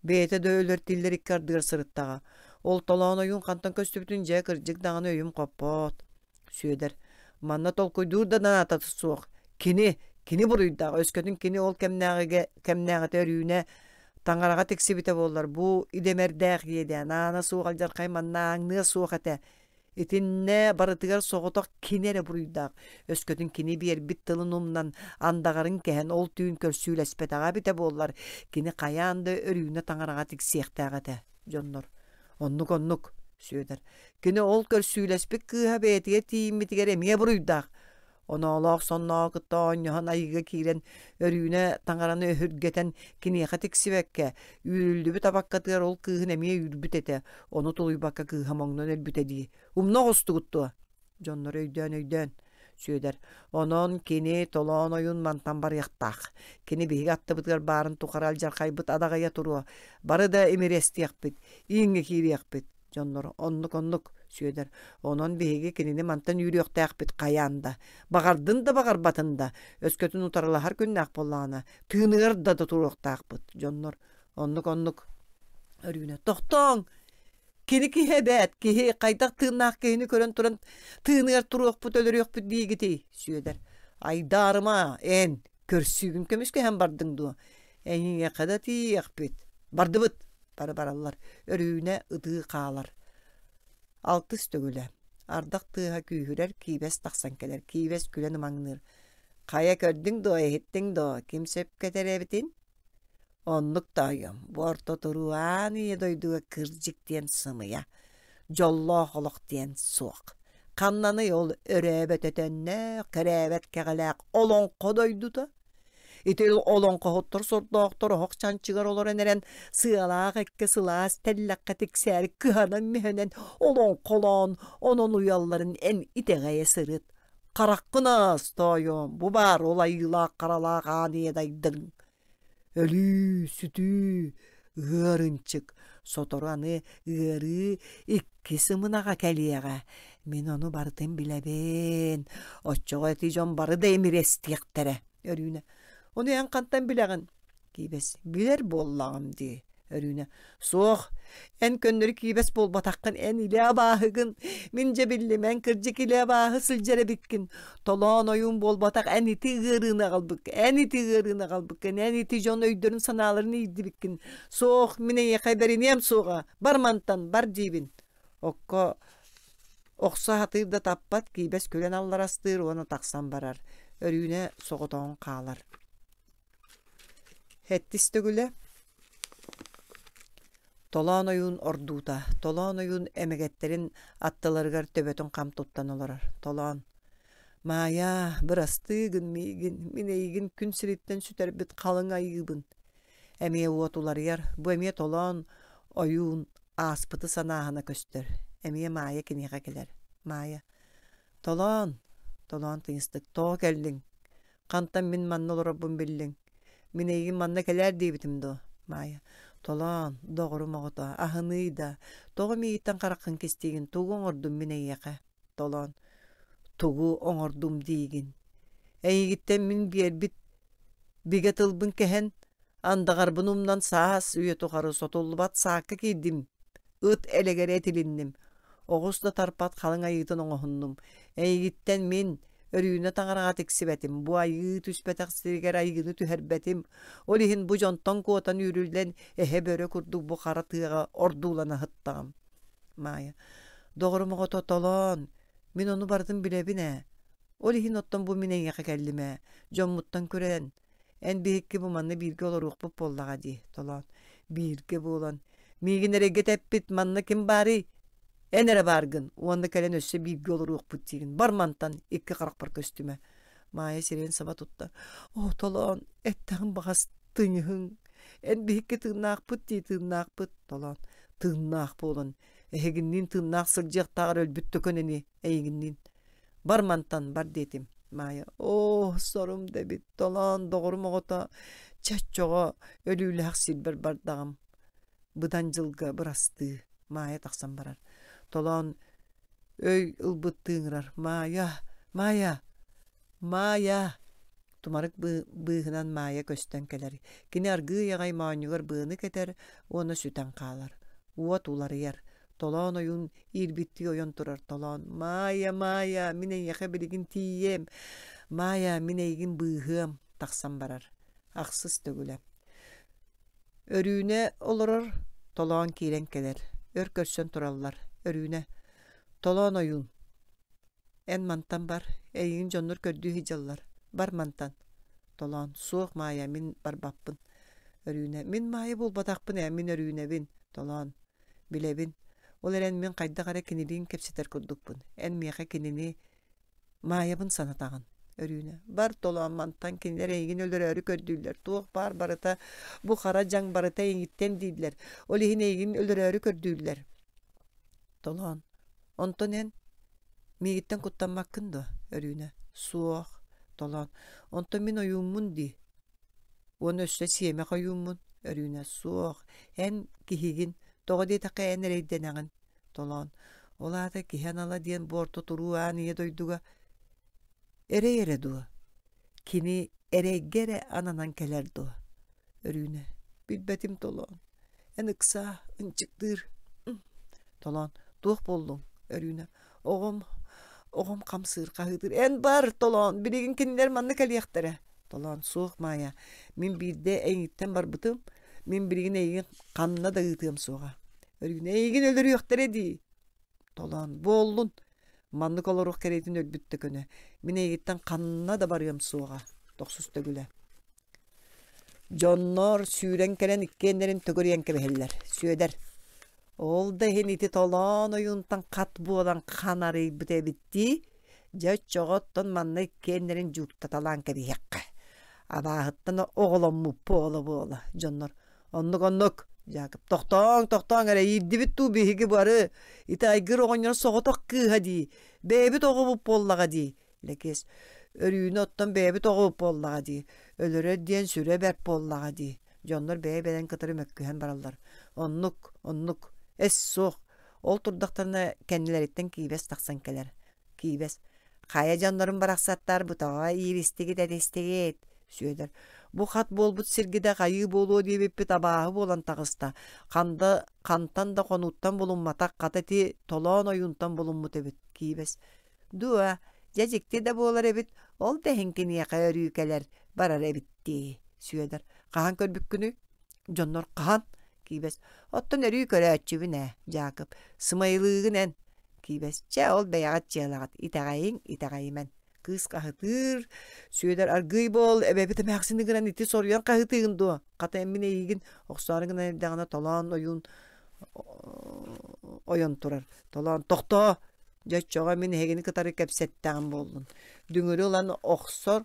A: Бэйэтэ да өлөр тиллэр икки ардыгар сырыттаҕа. Ол толоон ойуун хантан көстүбүтүн дьэ кырдьык даҕаны өйүм хоппот. Сүөдэр, манна толкуйдуур да наадата суох. Кини, кини буруйдаах, өскөтүн кини ол кэмнээҕигэ кэмнээҕитэ Өрүүнэ таҥараҕа тиксибитэ буоллар, бу идэмэрдээх иэдээн, аана суох алдьархай манна ааҥныа суох этэ. Итиннэ барытыгар соҕотох кини эрэ буруйдаах. Өскөтүн кини биэрбит тылын умнан, андаҕарын кэһэн ол түүн көрсүүлэспэтэҕэ эбитэ буоллар, кини хайаан да Өрүүнэ таҥараҕа тиксиэхтээх этэ, дьоннор. Оннук-оннук, Сүөдэр. Кини ол көрсүүлэспит кыыһа бэйэтигэр тиийиммитигэр эмиэ буруйдаах. Оноолоох соннооҕу кытта оонньоһон айыыга киирэн, Өрүүнэ таҥараны өһүргэтэн киниэхэ тиксибэккэ, үүрүллүбүт абаккатыгар ол кыыһын эмиэ үүрбүт этэ, ону тулуйбакка кыыһа моҥнон өлбүтэ дии. Умна оҕустугут дуо? Дьоннор өйдөөн-өйдөөн Сүөдэр, онон кини Толоон ойуун мантан барыахтаах. Кини биһиги аттыбытыгар баарын тухары алдьархайбыт адаҕыйа туруо. Бары да имириэстиэхпит, ииҥҥэ киириэхпит. Дьоннор оннук-оннук, Сүөдэр. Онон биһиги кинини мантан үүрүөхтээхпит хайаан да. Баҕардын да баҕарбатын да, өскөтүн утарылаһар күннээх буоллаҕына, тыыныгар да да туруохтаахпыт. Дьоннор оннук-оннук. Өрүүнэ тохтооҥ! Кини киһи эбээт, киһи хайдах тыыннаах киһини көрөн туран тыыныгар туруохпут, өлөрүөхпүт диигитий? Сүөдэр, айдаарыма, эн, көрсүүгүн көмүскэһэн бардыҥ дуо? Эйиэхэ да тиийиэхпит. Бардыбыт! Бары бараллар. Өрүүнэ ытыы хаалар. Алтыс төгүлэ. Ардах тыаһа күүһүрэр, киибэс тахсан кэлэр. Киибэс күлэн ымаҥныыр. Хайа көрдүҥ дуо, иһиттиҥ дуо, ким сөпкө этэр эбитин? Оннук тоойуом, бу орто туруу аан ийэ дойдуга кырдьык диэн сымыйа, дьоллоох олох диэн суох. Ханнаный ол өрөөбөт өтөннөөх, кэрээбэт кэҕэлээх олоҥхо дойдута? Ити олоҥхоһуттар сордоохтор оһох чанчыгар олорон эрэн сыалаах эккэ сылаас тэллэххэ тиксээри кыһанан-мүһэнэн олоҥхолоон, онон уйалларын эн итэҕэйэ сырыт. Хараххын аас, тоойуом, бу баар ол айыылаах харалаах аан ийэ дайдыҥ. Өлүү, сүтүү, ыар ынчык, сотору аны ыарыы икки сымынаҕа кэлиэҕэ. Мин ону барытын билэбин. Оччоҕо ити дьон бары да имирэстиэхтэрэ. Өрүүнэ, ону эн хантан билэҕин? Киибэс, билэр буоллаҕым дии. Өрүүнэ, суох, эн көннөрү киибэс буолбатаххын, эн илэ абааһыгын. Мин дьэ биллим, эн кырдьык илэ абааһы сылдьар эбиккин. Толоон ойуун буолбатах, эн ити ыарыыны аҕалбыккын, эн ити ыарыыны аҕалбыккын, эн ити дьон өйдөрүн-санааларын иирдибиккин. Суох, мин эйиэхэ бэриниэм суоҕа. Бар мантан, бар диибин. Окко охсо сатыыр да таппат, киибэс күлэн алларастыыр уонна тахсан барар. Өрүүнэ соҕотоҕун хаалар. Сэттис төгүлэ Толоон ойуун ордуута, Толоон ойуун эмэгэттэрин аттыларыгар төбөтүн хам туттан олорор. Толоон: «Маайаа, бырастыы гын миигин, мин эйигин күн сириттэн сүтэрбит халыҥ айыыбын». Эмиэ уот уларыйар, бу эмиэ Толоон ойуун ааспыты санааһына көстөр. Эмиэ Маайа киниэхэ кэлэр. Маайа: «Толоон, Толоон тыйыстык, тоҕо кэллиҥ? Хантан мин манна олорорбун биллиҥ? Мин эйигин манна кэлээр диэбитим дуо? Маайа. Толоон, доҕорум оҕото, аһыныый да, тоҕо миигиттэн хараххын кистиигин, тугу оҥордум мин эйиэхэ? Толоон, тугу оҥордум диигин? Эйигиттэн мин биэрбит бигэ тылбын кэһэн, андаҕарбын умнан саас үйэ тухары сотуллубат саакка киирдим, ыт элэгэрэ этилинним, оҕус да тарпат халыҥ айыытын оҥоһуннум. Эйигиттэн мин Өрүүнэ таҥараҕа тиксибэтим, бу айыы түспэтэх сиригэр айыыны түһэрбэтим, ол иһин бу дьонтон куотан үүрүллэн эһэ бөрө курдук бу хара тыаҕа ордуулана сыттаҕым. Маайа, доҕорум оҕото толоон, мин ону барытын билэбин ээ. Ол иһин оттон бу мин эйиэхэ кэллим ээ, дьоммуттан күрэн, эн биһикки бу манна бииргэ олоруохпут буоллаҕа дии, толоон. Бииргэ буолан, миигин эрэйгэ тэппит манна ким баарый? Эн эрэ бааргын уонна кэлэн өссө бииргэ олоруохпут диигин. Бар мантан икки харахпар көстүмэ. Маайа сирэйин саба тутта. Оо, толоон, эттэҕим баҕас тыыньыһыҥ. Эн биһикки тыыннаахпыт дии тыыннаахпыт. Толоон, тыыннаах буолан, эһигинниин тыыннаах сылдьыахтааҕар өлбүт төкөн ини эйигинниин. Бар мантан, бар диэтим. Маайа, оо, сорум да эбит, толоон, доҕорум оҕото, чаччоҕо өлүүлээх сирбэр бардаҕым. Быдан дьылга бырастыы. Маайа тахсан барар. Толоон өй ылбыттыы ыҥырар. Маайа! Маайа! Маайа! Тумарык быыһынан Маайа көстөн кэлэр. Кини аргыый аҕай моонньугар быаны кэтэр уонна сүтэн хаалар. Уот уларыйар. Толоон ойуун иирбиттии ойон турар Толоон «Маайа, Маайа, мин эйиэхэ билигин тиийиэм! Маайа, мин эйигин быыһыам!» тахсан барар. Ахсыс төгүлэ. Өрүүнэ олорор, Толоон киирэн кэлэр. Өр көрсөн тураллар. Өрүүнэ «Толоон ойуун, эн мантан бар, эйигин дьоннор көрдүү сылдьаллар. Бар мантан». Толоон «Суох, Маайа, мин барбаппын». Өрүүнэ «Мин Маайа буолбатахпын ээ, мин Өрүүнэбин». Толоон «Билэбин. Ол эрэн мин хайдах эрэ кинилиин кэпсэтэр курдукпун. Эн миэхэ кинини Маайабын санатаҕын, Өрүүнэ. Бар толоон мантан кинилэр эйигин өлөрөөрү көрдүүллэр. Туох баар барыта бу хара дьаҥ барыта эйигиттэн дииллэр. Ол иһин эйигин өлөрөөрү көрдүүллэр. Толоон. Онтон эн миигиттэн куттаммаккын дуо, Өрүүнэ? Суох. Толоон. Онтон мин ойууммун дии. Уонна өссө сиэмэх ойууммун. Өрүүнэ. Суох. Эн киһигин. Тоҕо диэтэххэ эн эрэйдэнэҕин. Толоон Ол аата киһи анала диэн бу орто туруу аан ийэ дойдуга эрэй эрэ дуо? Кини эрэйгэ эрэ ананан кэлэр дуо? Өрүүнэ Билбэтим Толоон. Эн ыксаа, ынчыктыыр. Толоон Туох буоллуҥ? Өрүүнэ Оҕом, оҕом хамсыыр хаһыытыыр. Эн бар, Толоон, билигин кинилэр манна кэлиэхтэрэ. Толоон Суох, Маайа, мин биирдэ эйигиттэн барбытым, мин билигин эйигин ханна да ыытыам суоҕа. Өрүүнэ эйигин өлөрүөхтэрэ дии. Толоон буоллун. Маннык олоруох кэриэтин өлбүт да көнө. Мин эйигиттэн ханна да барыам суоҕа. Тохсус төгүлэ. Дьоннор сүүрэн кэлэн иккиэннэрин төгүрүйэн кэбиһэллэр. Сүөдэр Ол да иһин ити толоон ойуунтан хат буолан ханарыйбыт эбит дии. Дьэ оччоҕо оттон манна иккиэннэрин дьууктаталаан кэбиһиэххэ. Абааһыттан оҕоломмут буола-буола дьоннор Оннук-оннук, Дьаакып, тохтооҥ, тохтооҥ эрэ, иирдибит дуу биһиги бары. Ити айгыр оҕонньор соҕотох кыыһа дии, бэйэбит оҕобут буоллаҕа дии. Лэкиэс, Өрүүнэ оттон бэйэбит оҕобут буоллаҕа дии, өлөрөр диэн сүрэ бэрт буоллаҕа дии. Дьоннор бэйэ-бэйэлэрин кытары мөккүһэн бараллар. Оннук, оннук, эс суох. Ол турдахтарына кэннилэриттэн киибэс тахсан кэлэр. Киибэс Хайа дьоннорум барахсаттар бу тоҕо ииристигит этистигит? Сүөдэр Бу хат буолбут сиргитэ хайыы буолуо диэбиппит абааһы буолан таҕыста. Ханда, хантан да хонууттан булумматах, хата ити толоон ойуунтан булуммут эбит. Киибэс Дуо, дьэ дьикти да буолар эбит, ол да иһин киниэхэ өрүү кэлэр, барар эбит дии. Сүөдэр Хаһан көрбүккүнүй? Дьоннор хаһан? Киибэс Оттон өрүү көрөөччүбүн ээ, Дьаакып. Сымайылыыгын эн. Киибэс Чэ, ол бэйэҕит дьыалаҕыт, итэҕэйиҥ, итэҕэйимэн. Кыыс хаһытыыр, Сүөдэр аргыый буол, эбэбит эмээхсини гынан ити соруйан хаһытыыгын дуо? Хата мин эйигин охсоору гынан эрдэҕинэ толоон ойуун ойон турар. Толоон тохтоо! Дьэ оччоҕо мин эһигини кытары кэпсэттэҕим буоллун. Дүҥүрү ылан охсор.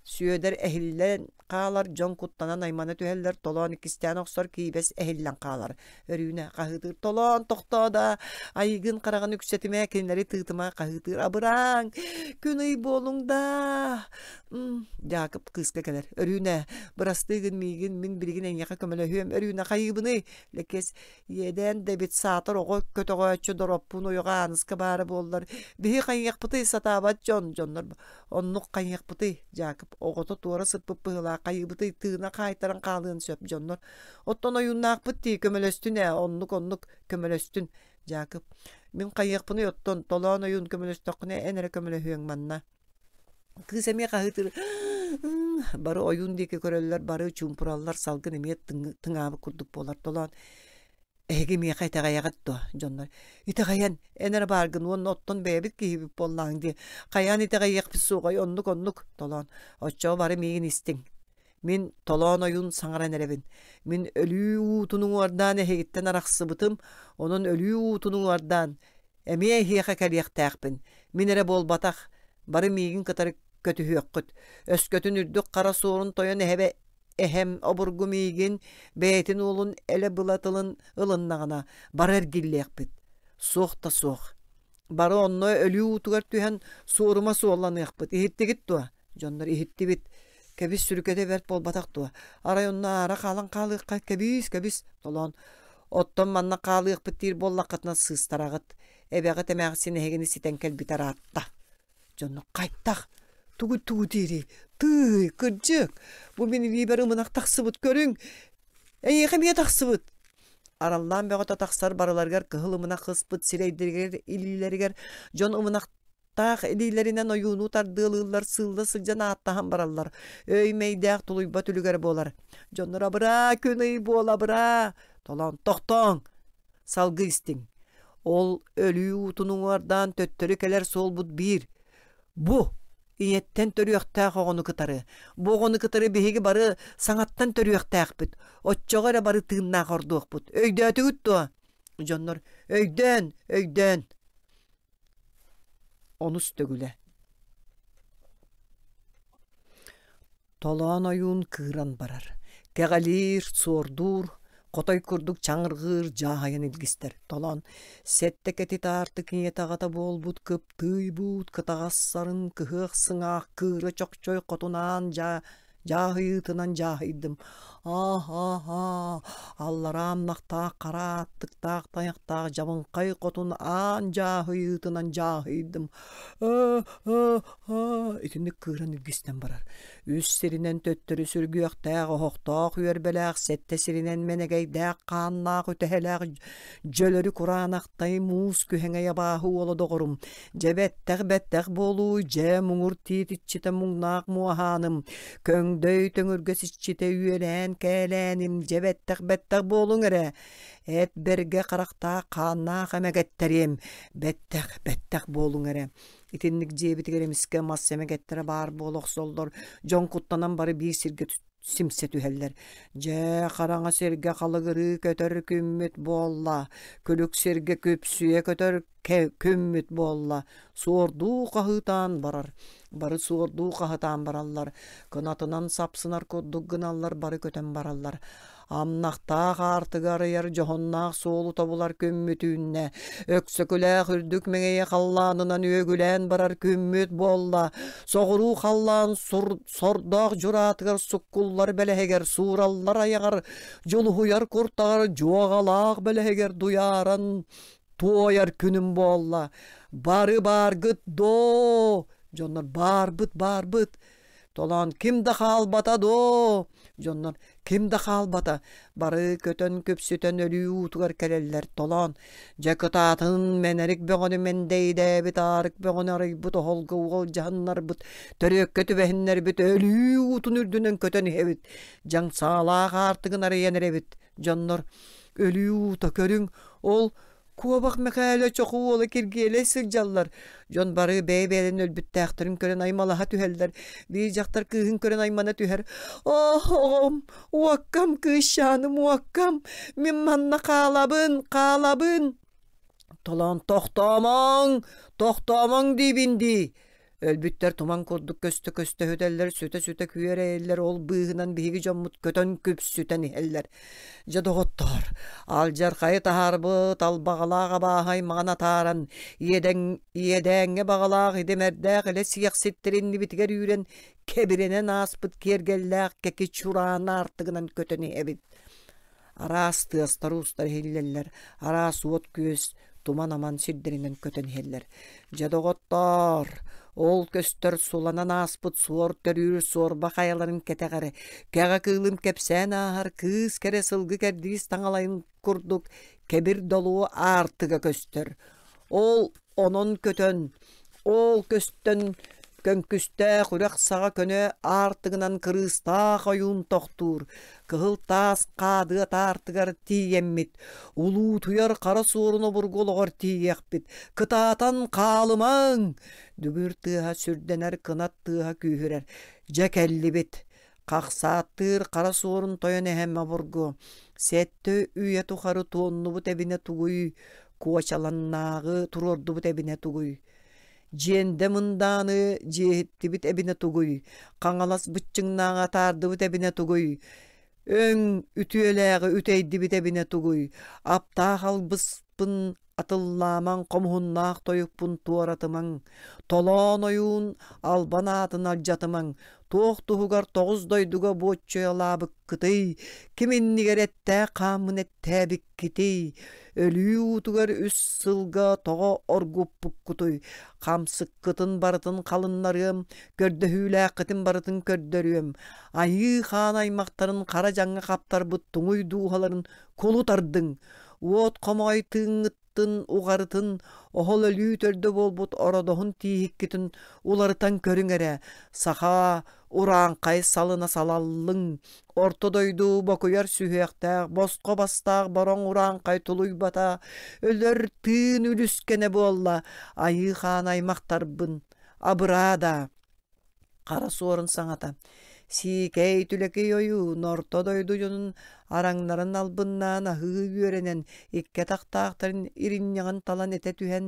A: Сүөдэр эһиллэн хаалар, дьон куттанан аймана түһэллэр, толоон иккистээн охсор, киибэс эһиллэн хаалар. Өрүүнэ хаһыытыыр, толоон тохтоо да, айыгын хараҕын үксэтимэ, кинилэри тыытыма, хаһыытыыр, абырааҥ, күн-ый буолуҥ даа. Дьаакып кыыска кэлэр. Өрүүнэ, бырастыы гын миигин, мин билигин эйиэхэ көмөлөһүөм. Өрүүнэ хайыыбыный? Лэкиэс иэдээн да эбит, саатар оҕо көтөҕөөччү Дороппуун ойоҕо Ааныска баара буоллар, биһи хайыахпытый сатаабат дьон, дьоннор Оннук хайыахпытый, Дьаакып, оҕото туора сыппыт быһыылаах хайыыбытый, тыына хаайтаран хаалыан сөп дьоннор. Оттон ойууннаахпыт дии, көмөлөстүн ээ, оннук-оннук көмөлөстүн, Дьаакып. Мин хайыахпыный оттон, толоон ойуун көмөлөстөххүнэ эн эрэ көмөлөһүөҥ манна. Кыыс эмиэ хаһыытыыр бары ойуун диэки көрөллөр, бары чуумпураллар, салгын эмиэ тыҥаабыт курдук буолар. Толоон Эһиги миэхэ итэҕэйэҕит дуо, дьоннор? Итэҕэйэн, эн эрэ бааргын уонна оттон бэйэбит киһибит буоллаҕыҥ дии. Хайаан итэҕэйиэхпит суоҕай, оннук-оннук, Толоон. Оччоҕо бары миигин истиҥ. Мин Толоон ойуун саҥаран эрэбин. Мин өлүү уутун уҥуордаан эһигиттэн арахсыбытым, онон өлүү уутун уҥуордаан эмиэ эһиэхэ кэлиэхтээхпин. Мин эрэ буолбатах, бары миигин кытары көтүһүөххүт. Өскөтүн үрдүк хара суорун тойон эһэбэ Эһэм обургу миигин, бэйэтин уолун элэ-была тылын ылыннаҕына, бары эргиллиэхпит. Суох да суох. Бары онно өлүү уутугар түһэн суорума суолланыахпыт. Иһиттигит дуо? Дьоннор иһиттибит. Кэбис сүрүкэтэ бэрт буолбатах дуо? Арай онно аара хаалан хаалыахха кэбиис, кэбис, толоон. Оттон манна хаалыахпыт диир буоллаххытына сыыстараҕыт. Эбэҕит эмээхсин эһигини ситэн кэлбитэ ыраатта. Дьонно хайтах тугу тугу диирий? Тыый, кырдьык, бу мин илиибэр ымынах тахсыбыт көрүҥ! Эйиэхэ эмиэ тахсыбыт! Араллаан бөҕөтө тахсар барыларыгар кыһыл ымынах ыспыт сирэйдэригэр илиилэригэр дьон ымынахтаах илиилэринэн ойууну тардыалыыллар, сыылла сылдьан ааттаһан бараллар. Өй-мэйдээх тулуйбат үлүгэр буолар. Дьоннор абыраа, күн-ый буола абыраа! Толоон тохтооҥ! Салгыы истиҥ. Ол өлүү уутун уҥуордаан төттөрү кэлэр суолбут биир. Бу ийэттэн төрүөхтээх оҕону кытары, бу оҕону кытары биһиги бары саҥаттан төрүөхтээхпит. Оччоҕо эрэ бары тыыннаах ордуохпут. Өйдөөтүгүт дуо? Дьоннор өйдөөн, өйдөөн. Онус төгүлэ. Толоон ойуун кыыран барар, кэҕэлиир, суордуур, хотой курдук чаҥырҕыыр дьааһайан илгистэр. Толоон сэттэ кэтит аартык ийэтэ аҕата буолбут кыптыый-буут кытаҕас сарын кыһыах сыҥаах кыыра чохчой хотунаан дьаа дьааһыйыытынан дьааһыйдым. Аа-аа-аа, аллараа амнахтаах хара ааттыктаах тайахтаах дьабыҥхай хотун аан дьааһыйыытынан дьааһыйдым. Аа-аа-аа, итинник кыыран илгистэн барар. Үс сиринэн төттөрү сүргүөхтээх, оһохтоох үөрбэлээх, сэттэ сиринэн мэнэгэйдээх, хааннаах, үтэһэлээх дьөлөрү кураанахтай муус күһэҥэй абааһы уола доҕорум, Дьэ бэттэх-бэттэх буолуу, дьэ муҥур тиит иччитэ муҥнаах муоһааным, көҥдөй төҥүргэс иччитэ үөлээн кээлээним, дьэ бэттэх-бэттэх буолуҥ эрэ, эт бэргэ харахтаах хааннаах эмэгэттэриэм, бэттэх-бэттэх буолуҥ эрэ. Итинник дьиэбитигэр эмискэ мас эмэгэттэрэ баар буола охсоллор, дьон куттанан бары биир сиргэ симсэ түһэллэр. Дьэ, хараҥа сиргэ халыгырыы көтөр күммүт буолла, күлүк сиргэ күпсүйэ көтөр күммүт буолла, суордуу хаһыытаан барар. Бары суордуу хаһытаан бараллар, кынатынан сапсынар курдук гыналлар, бары көтөн бараллар. Амнахтаах аартыгы арыйар дьоһуннаах суолу тобулар күммүт үүннэ. Өксөкүлээх үрдүк мэҥэйэ халлаанынан үөгүлээн барар күммүт буолла. Соҕуруу халлаан сордоох дьураатыгар суккуллар бэлэһигэр суураллар айаҕар, дьулуһуйар куртаҕар дьуоҕалаах бэлэһигэр дуйааран туойар күнүм буолла. Бары бааргыт доо! Дьоннор баарбыт, баарбыт. Толоон ким да хаалбата доо! Дьоннор ким да хаалбата. Бары көтөн күпсүтэн өлүү уутугар кэлэллэр. Толоон дьэ кытаатын мэнэрик бөҕөнү мэндэйдээбит, аарык бөҕөнү арыйбыт оһолго уолдьаһыннарбыт, төрүөккэ түбэһиннэрбит өлүү уутун үрдүнэн көтөн иһэбит. Дьаҥ саалаах аартыгын арыйан эрэбит. Дьоннор өлүү уута көрүҥ, ол Куобах Мэхээлэ чоху уола Киргиэлэй сылдьаллар. Дьон бары бэйэ-бэйэлэрин өлбүттээхтэрин көрөн аймалаһа түһэллэр. Биир дьахтар кыыһын көрөн аймана түһэр. «Оох, оҕом, уоккам, кыысчааным, уоккам, мин манна хаалабын, хаалабын!» Толоон тохтоомоҥ, тохтоомоҥ диибин дии. Өлбүттэр туман курдук көстө-көстө сүтэллэр, сүтэ-сүтэ күөрэйэллэр, ол быыһынан биһиги дьоммут көтөн күпсүтэн иһэллэр. Дьэ, доҕоттоор, алдьархайы таһаарбыт албаҕалаах абааһы аймаҕын атааран, иэдэҥ, иэдээҥҥэ баҕалаах идэмэрдээх илэ сиэхситтэр иннибитигэр үүрэн, кэбирэнэн ааспыт киэргэллээх кэки чураан аартыгынан көтөн иһэбит. Араас тыастар-уустар иһиллэллэр, араас уот-күөс, туман-аман сирдэринэн көтөн иһэллэр. Дьэ, доҕоттоор, ол көстөр суланан ааспыт суор төрүүр суорба хайаларын кэтэҕэр, кэҕэ кыылым кэпсээн ааһар кыыс кэрэ сылгы кэрдиис таҥалайын курдук кэбир долуо аартыга көстөр. Ол онон көтөн, ол көстөн көҥкүстээх үрэх саҕа көнө аартыгынан кырыыстаах ойуун тохтуур, кыһыл таас хаадыат аартыгар тиийэммит, улуутуйар хара суорун обургу олоҕор тиийиэхпит, кытаатан хаалымаҥ! Дүгүр тыаһа сүрдэнэр, кынат тыаһа күүһүрэр. Дьэ кэллибит. Хахсааттыыр хара суорун тойон эһэм обургу, сэттэ үйэ тухары туоннубут эбинэ тугуй, куочаланнааҕы туруордубут эбинэ тугуй? Дьиэндэ мындааны дьиэһиттибит эбинэ тугуй, Хаҥалас быччыҥнааҕы атаардыбыт эбинэ тугуй, Өҥ үтүөлээҕи үтэйдибит эбинэ тугуй, Аптаах албыспын атыллаамаҥ, хомуһуннаах тойукпун туоратымаҥ, Толоон ойуун албан аатын алдьатымаҥ, туох туһугар тоҕус дойдуга буоччуйалаабыккытый, ким иннигэр эттээх хааммын эттээбиккитий, өлүү уутугар үс сылга тоҕо оргуппуккутуй, хамсыккытын барытын халыннарыам, көрдөһүүлээххитин барытын көрдөрүөм, айыы хаан аймахтарын хара дьаҥҥа хаптарбыт туҥуй дууһаларын кулу тардыҥ, уот хомоҕой тыыҥҥыттын уҕарытын, оһол өлүү төрдө буолбут ородоһун тииһиккитин уларытан көрүҥ эрэ, саха урааҥхай салына салаллыҥ, орто дойду бокуйар сүһүөхтээх, босхо бастаах бороҥ урааҥхай тулуйбата, өлөр тыын үлүскэнэ буолла, айыы хаан аймахтарбын, абыраа даа Хара суорун саҥата: «Сиикэй түлэкий ойуун орто дойду дьонун араҥнарын албыннаан аһыы үөрэнэн, икки атахтаахтарын иринньэҕин талан этэ түһэн,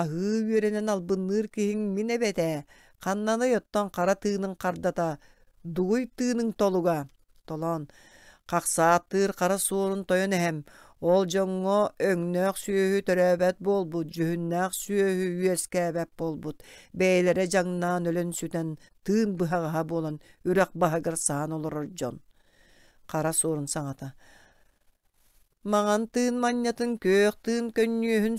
A: аһыы үөрэнэн албынныыр киһиҥ мин эбэтээ, ханнаный оттон хара тыыныҥ хардата, дугуй тыыныҥ толуга?» Толоон Хахсааттыыр хара суорун тойон эһэм, ол дьоҥҥо өҥнөөх сүөһү төрөөбөт буолбут, дьүһүннээх сүөһү үөскээбэт буолбут, бэйэлэрэ дьаҥнаан өлөн-сүтэн, тыын быһаҕаһа буолан үрэх баһыгар саһан олорор дьон. Хара суорун саҥата Маҥан тыын манньатын, күөх тыын көнньүөһүн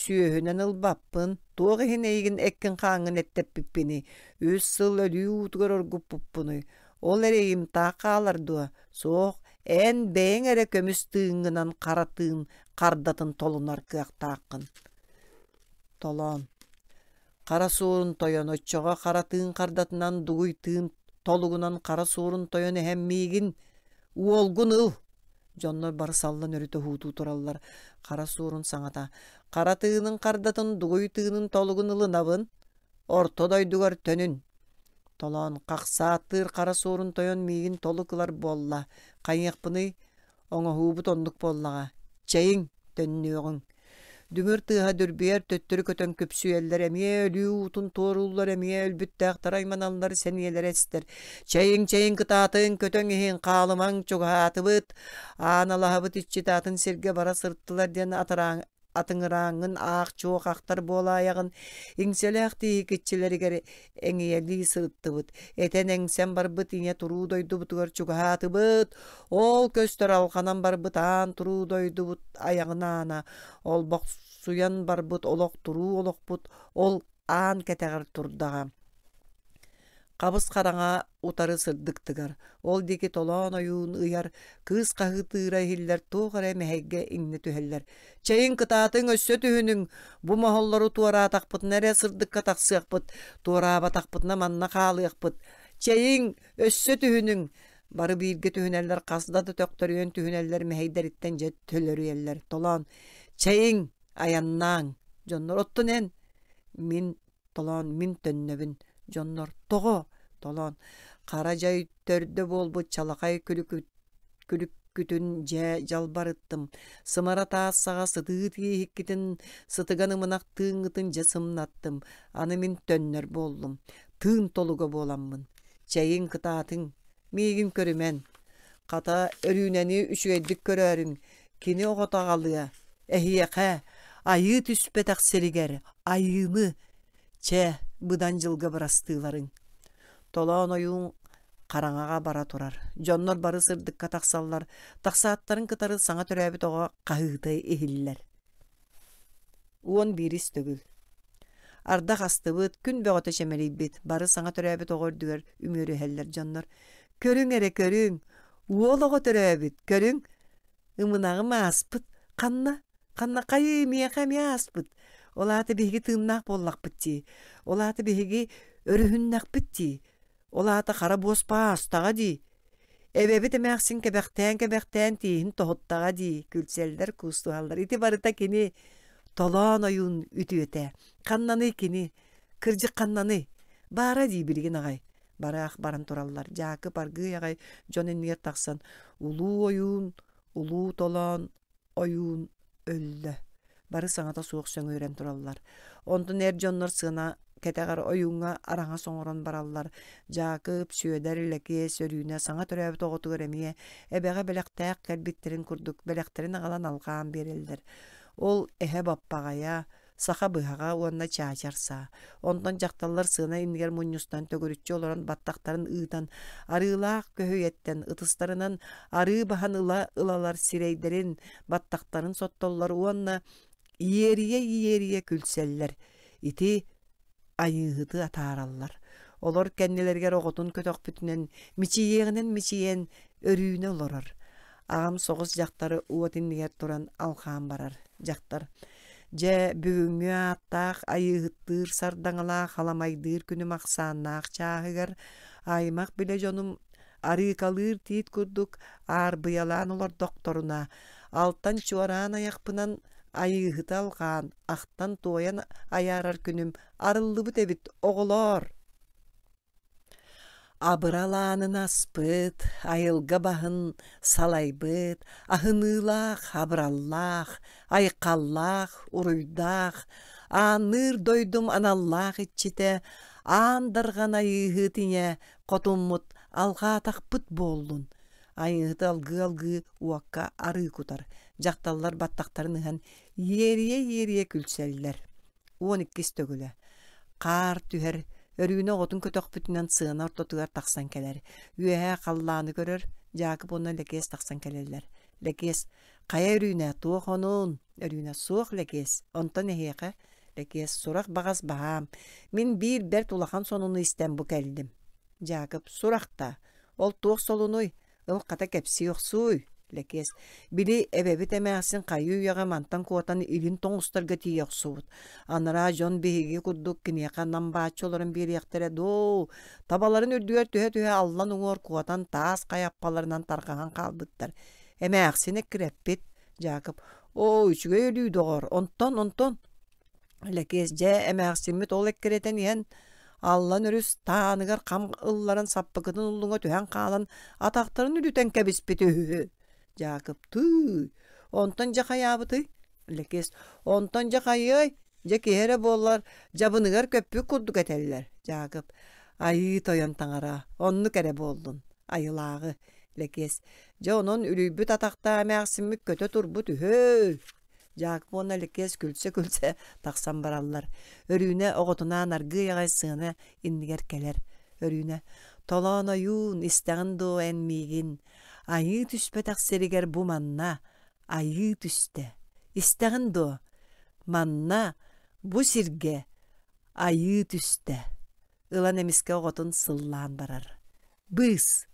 A: сүөһүнэн ылбаппын, туох иһин эйигин эккин-хааҥҥын эттэппиппиний, үс сыл өлүү уутугар оргуппуппунуй, ол эрэйим таах хаалар дуо? Суох, эн бэйэҥ эрэ көмүс тыыҥҥынан хара тыын хардатын толунар кыахтааххын. Толоон Хара суорун тойон оччоҕо хара тыын хардатынан дугуй тыын толугунан хара суорун тойон эһэм миигин уолгун ыл Дьоннор бары саллан өрүтэ уһуутуу тураллар. Хара суорун саҥата: «Хара тыынын хардатын, дугуй тыынын толугун ылынабын. Орто дойдугар төнүн!» Толоон хахсааттыыр хара суорун тойон миигин толук ылар буолла. Хайыахпыный, Оҥоһуубут оннук буоллаҕа, чэйиҥ, төннүөҕүҥ. Дүҥүр тыаһа дүрбүйэр төттөрү көтөн күпсүйэллэр, эмиэ өлүү уутун туорууллар, эмиэ өлбүттээхтэр айманаллар, сэниэлэрэ эстэр. Чэйиҥ, чэйиҥ кытаатыҥ, көтөҥ иһин, хаалымаҥ, чугаһаатыбыт. Аан алаһабыт иччитэ атын сиргэ бара сырыттылар диэн атырааҥ атыҥырааҥҥын аах чуох ахтар буолаайаҕын иҥсэлээх тииһик иччилэригэр эҥийэлии сырыттыбыт этэн эҥсэн барбыт ийэ туруу дойдубутугар чугаһаатыбыт ол көстөр алҕанан барбыт аан туруу дойдубут айаҕын аана олбохсуйан барбыт олох туруу олохпут ол аан кэтэҕэр турдаҕа Хабыс-хараҥа утары сырдык тыгар, ол диэки толоон ойуун ыйар, кыыс хаһыытыыра иһиллэр туох эрэ мэһэйгэ иҥнэ түһэллэр: «Чэйиҥ кытаатыҥ, өссө түһүнүҥ, бу моһоллору туораатахпытына эрэ сырдыкка тахсыахпыт, туораабатахпытына манна хаалыахпыт. Чэйиҥ, өссө түһүнүҥ!» Бары бииргэ түһүнэллэр, хас да төхтөрүйэн түһүнэллэр, мэһэйдэриттэн дьэ төлөрүйэллэр. Толоон: «Чэйиҥ, айаннааҥ!» Дьоннор: «Оттон эн?» Мин Толоон мин төннөбүн, дьоннор тоҕо? Толоон хара дьай төрдө буолбут чалахай күлүккүтүттэн Күтүн дьэ дьалбарыттым, сымара таас саҕа сытыы тииһиккитин сытыган ымынах тыыҥҥытын дьэ сымнаттым, аны мин төннөр буоллум, тыын толуга буоламмын. Чэйиҥ кытаатыҥ, миигин көрүмэн. Хата, Өрүүнэни үчүгэйдик көрөөрүҥ, кини оҕото аҕалыа, эһиэхэ, айыы түспэтэх сиригэр, айыыны, чэ, быдан дьылга бырастыыларыҥ. Толоон ойуун хараҥаҕа бара турар. Дьоннор бары сырдыкка тахсаллар, тахсааттарын кытары саҥа төрөөбүт оҕо хаһыыта иһиллэр. 11-ис төгүл. Ардах астыбыт, күн бөҕөтө чэмэлийбит, бары саҥа төрөөбүт оҕо үрдүгэр үмүөрүһэллэр дьоннор. Көрүҥ эрэ көрүҥ, уол оҕо төрөөбүт, көрүҥ, ымынаҕым ааспыт, ханна, ханна хайыы миэхэ эмиэ ааспыт. Ол аата биһиги тыыннаах буоллахпыт дии, ол аата биһиги өрүһүннэхпит дии, Ол аата хара буоспа аастаҕа дии. Эбэбит эмээхсин кэбэхтээн-кэбэхтээн тииһин тоһуттаҕа дии, күлсэллэр, куустуһаллар. Ити барыта кини толоон ойуун үтүөтэ. Ханнаный кини? Кырдьык ханнаный? Баара дии билигин аҕай. Бараах баран тураллар. Дьаакып аргыый аҕай дьон иннигэр тахсан улуу ойуун, улуу толоон ойуун өллө. Бары саҥата суох сөҥүөрэн тураллар. Онтон эр дьоннор сыана кэтэҕэр ойууҥҥа араҥас оҥорон бараллар. Дьаакып, Сүөдэр, Лэкиэс, Өрүүнэ саҥа төрөөбүт оҕотугар эмиэ эбэҕэ бэлэхтээх кэлбиттэрин курдук бэлэхтэрин аҕалан алҕаан биэрэллэр. Ол эһэ баппаҕайа, саха быһаҕа уонна чаачар саа. Онтон дьахталлар сыана иннигэр мунньустан төгүрүччү олорон баттахтарын ыытан, арыылаах көһүйэттэн ытыстарынан арыы баһан ыла-ылалар сирэйдэрин, баттахтарын соттоллор уонна иэрийэ-иэрийэ күлсэллэр. Ити айыыһыты атаараллар. Олор кэннилэригэр оҕотун көтөхпүтүнэн мичийиэҕинэн мичийэн өрүүнэ олорор. Аҕам соҕус дьахтары уот иннигэр туран алҕаан барар. Дьахтар Дьэ, бүгүҥҥү ааттаах айыыһыттыыр сардаҥалаах халамайдыыр күнүм ахсааннаах чааһыгар аймах билэ дьонум арыыкалыыр тиит курдук аарбыйалаан олордохторуна, алтан чуораан айахпынан айыыһыты алҕаан, ахтан-туойан айаарар күнүм арыллыбыт эбит, оҕолоор! Абыралаанын аспыт, айылга баһын салайбыт, аһыныылаах, абыраллаах, айхаллаах, уруйдаах, аанныыр дойдум аналлаах иччитэ, аан дарҕан айыыһыт ийэ хотуммут алҕаатахпыт буоллун. Айыыһыты алгыы-алгыы уокка арыы кутар, дьахталлар баттахтарын ыһан иэрийэ-иэрийэ күлсэллэр. 12-ис төгүлэ. Хаар түһэр, Өрүүнэ оҕотун көтөхпүтүнэн сыана ортотугар тахсан кэлэр. Үөһээ халлааны көрөр, Дьаакып уонна Лэкиэс тахсан кэлэллэр. Лэкиэс: «Хайа Өрүүнэ, туох онуун?» Өрүүнэ: «Суох, Лэкиэс. Онтон эһиэхэ?» Лэкиэс: «Сурах баҕас баһаам. Мин биир бэрт улахан сонуну истэн бу кэллим». Дьаакып: «Сурах да? Ол туох солунуй? Ыл хата кэпсии охсууй, Лэкиэс. Били эбэбит эмээхсин хайыы үйэҕэ мантан куотан илин тоҥустарга тиийэ охсубут. Анараа дьон биһиги курдук киниэхэ нам бааччы олорон биэриэхтэрэ дуу, табаларын үрдүгэр түһэ-түһэ аллан уҥуор куотан таас хайаппаларынан тарҕаһан хаалбыттар. Эмээхсин эккирэппит. Дьаакып, оо, үчүгэй өлүү доҕор, онтон, онтон Лэкиэс дьэ эмээхсиммит ол эккирэтэн иһэн Аллан өрүс тааныгар хам ылларан саппыкытын уллуҥа түһэн хаалан атахтарын үлүтэн кэбиспит үһү. Дьаакып тыый, онтон дьэ хайаабытый? Лэкиэс онтон дьэ хайыай, дьэ киһи эрэ буоллар дьабыныгар көппүт курдук этэллэр. Дьаакып айыы тойон таҥара, оннук эрэ буоллун, айылааҕы. Лэкиэс дьэ онон үлүйбүт атахтаах эмээхсиммит көтө турбут үһү. Дьаакып уонна Лэкиэс күлсэ-күлсэ тахсан бараллар. Өрүүнэ оҕотунаан аргыый аҕай сыана иннигэр кэлэр. Өрүүнэ: «Толоон ойуун, истэҕин дуо эн миигин? Айыы түспэтэх сиригэр бу манна айыы түстэ. Истэҕин дуо? Манна, бу сиргэ айыы түстэ». Ылан эмискэ оҕотун сыллаан барар. Быыс!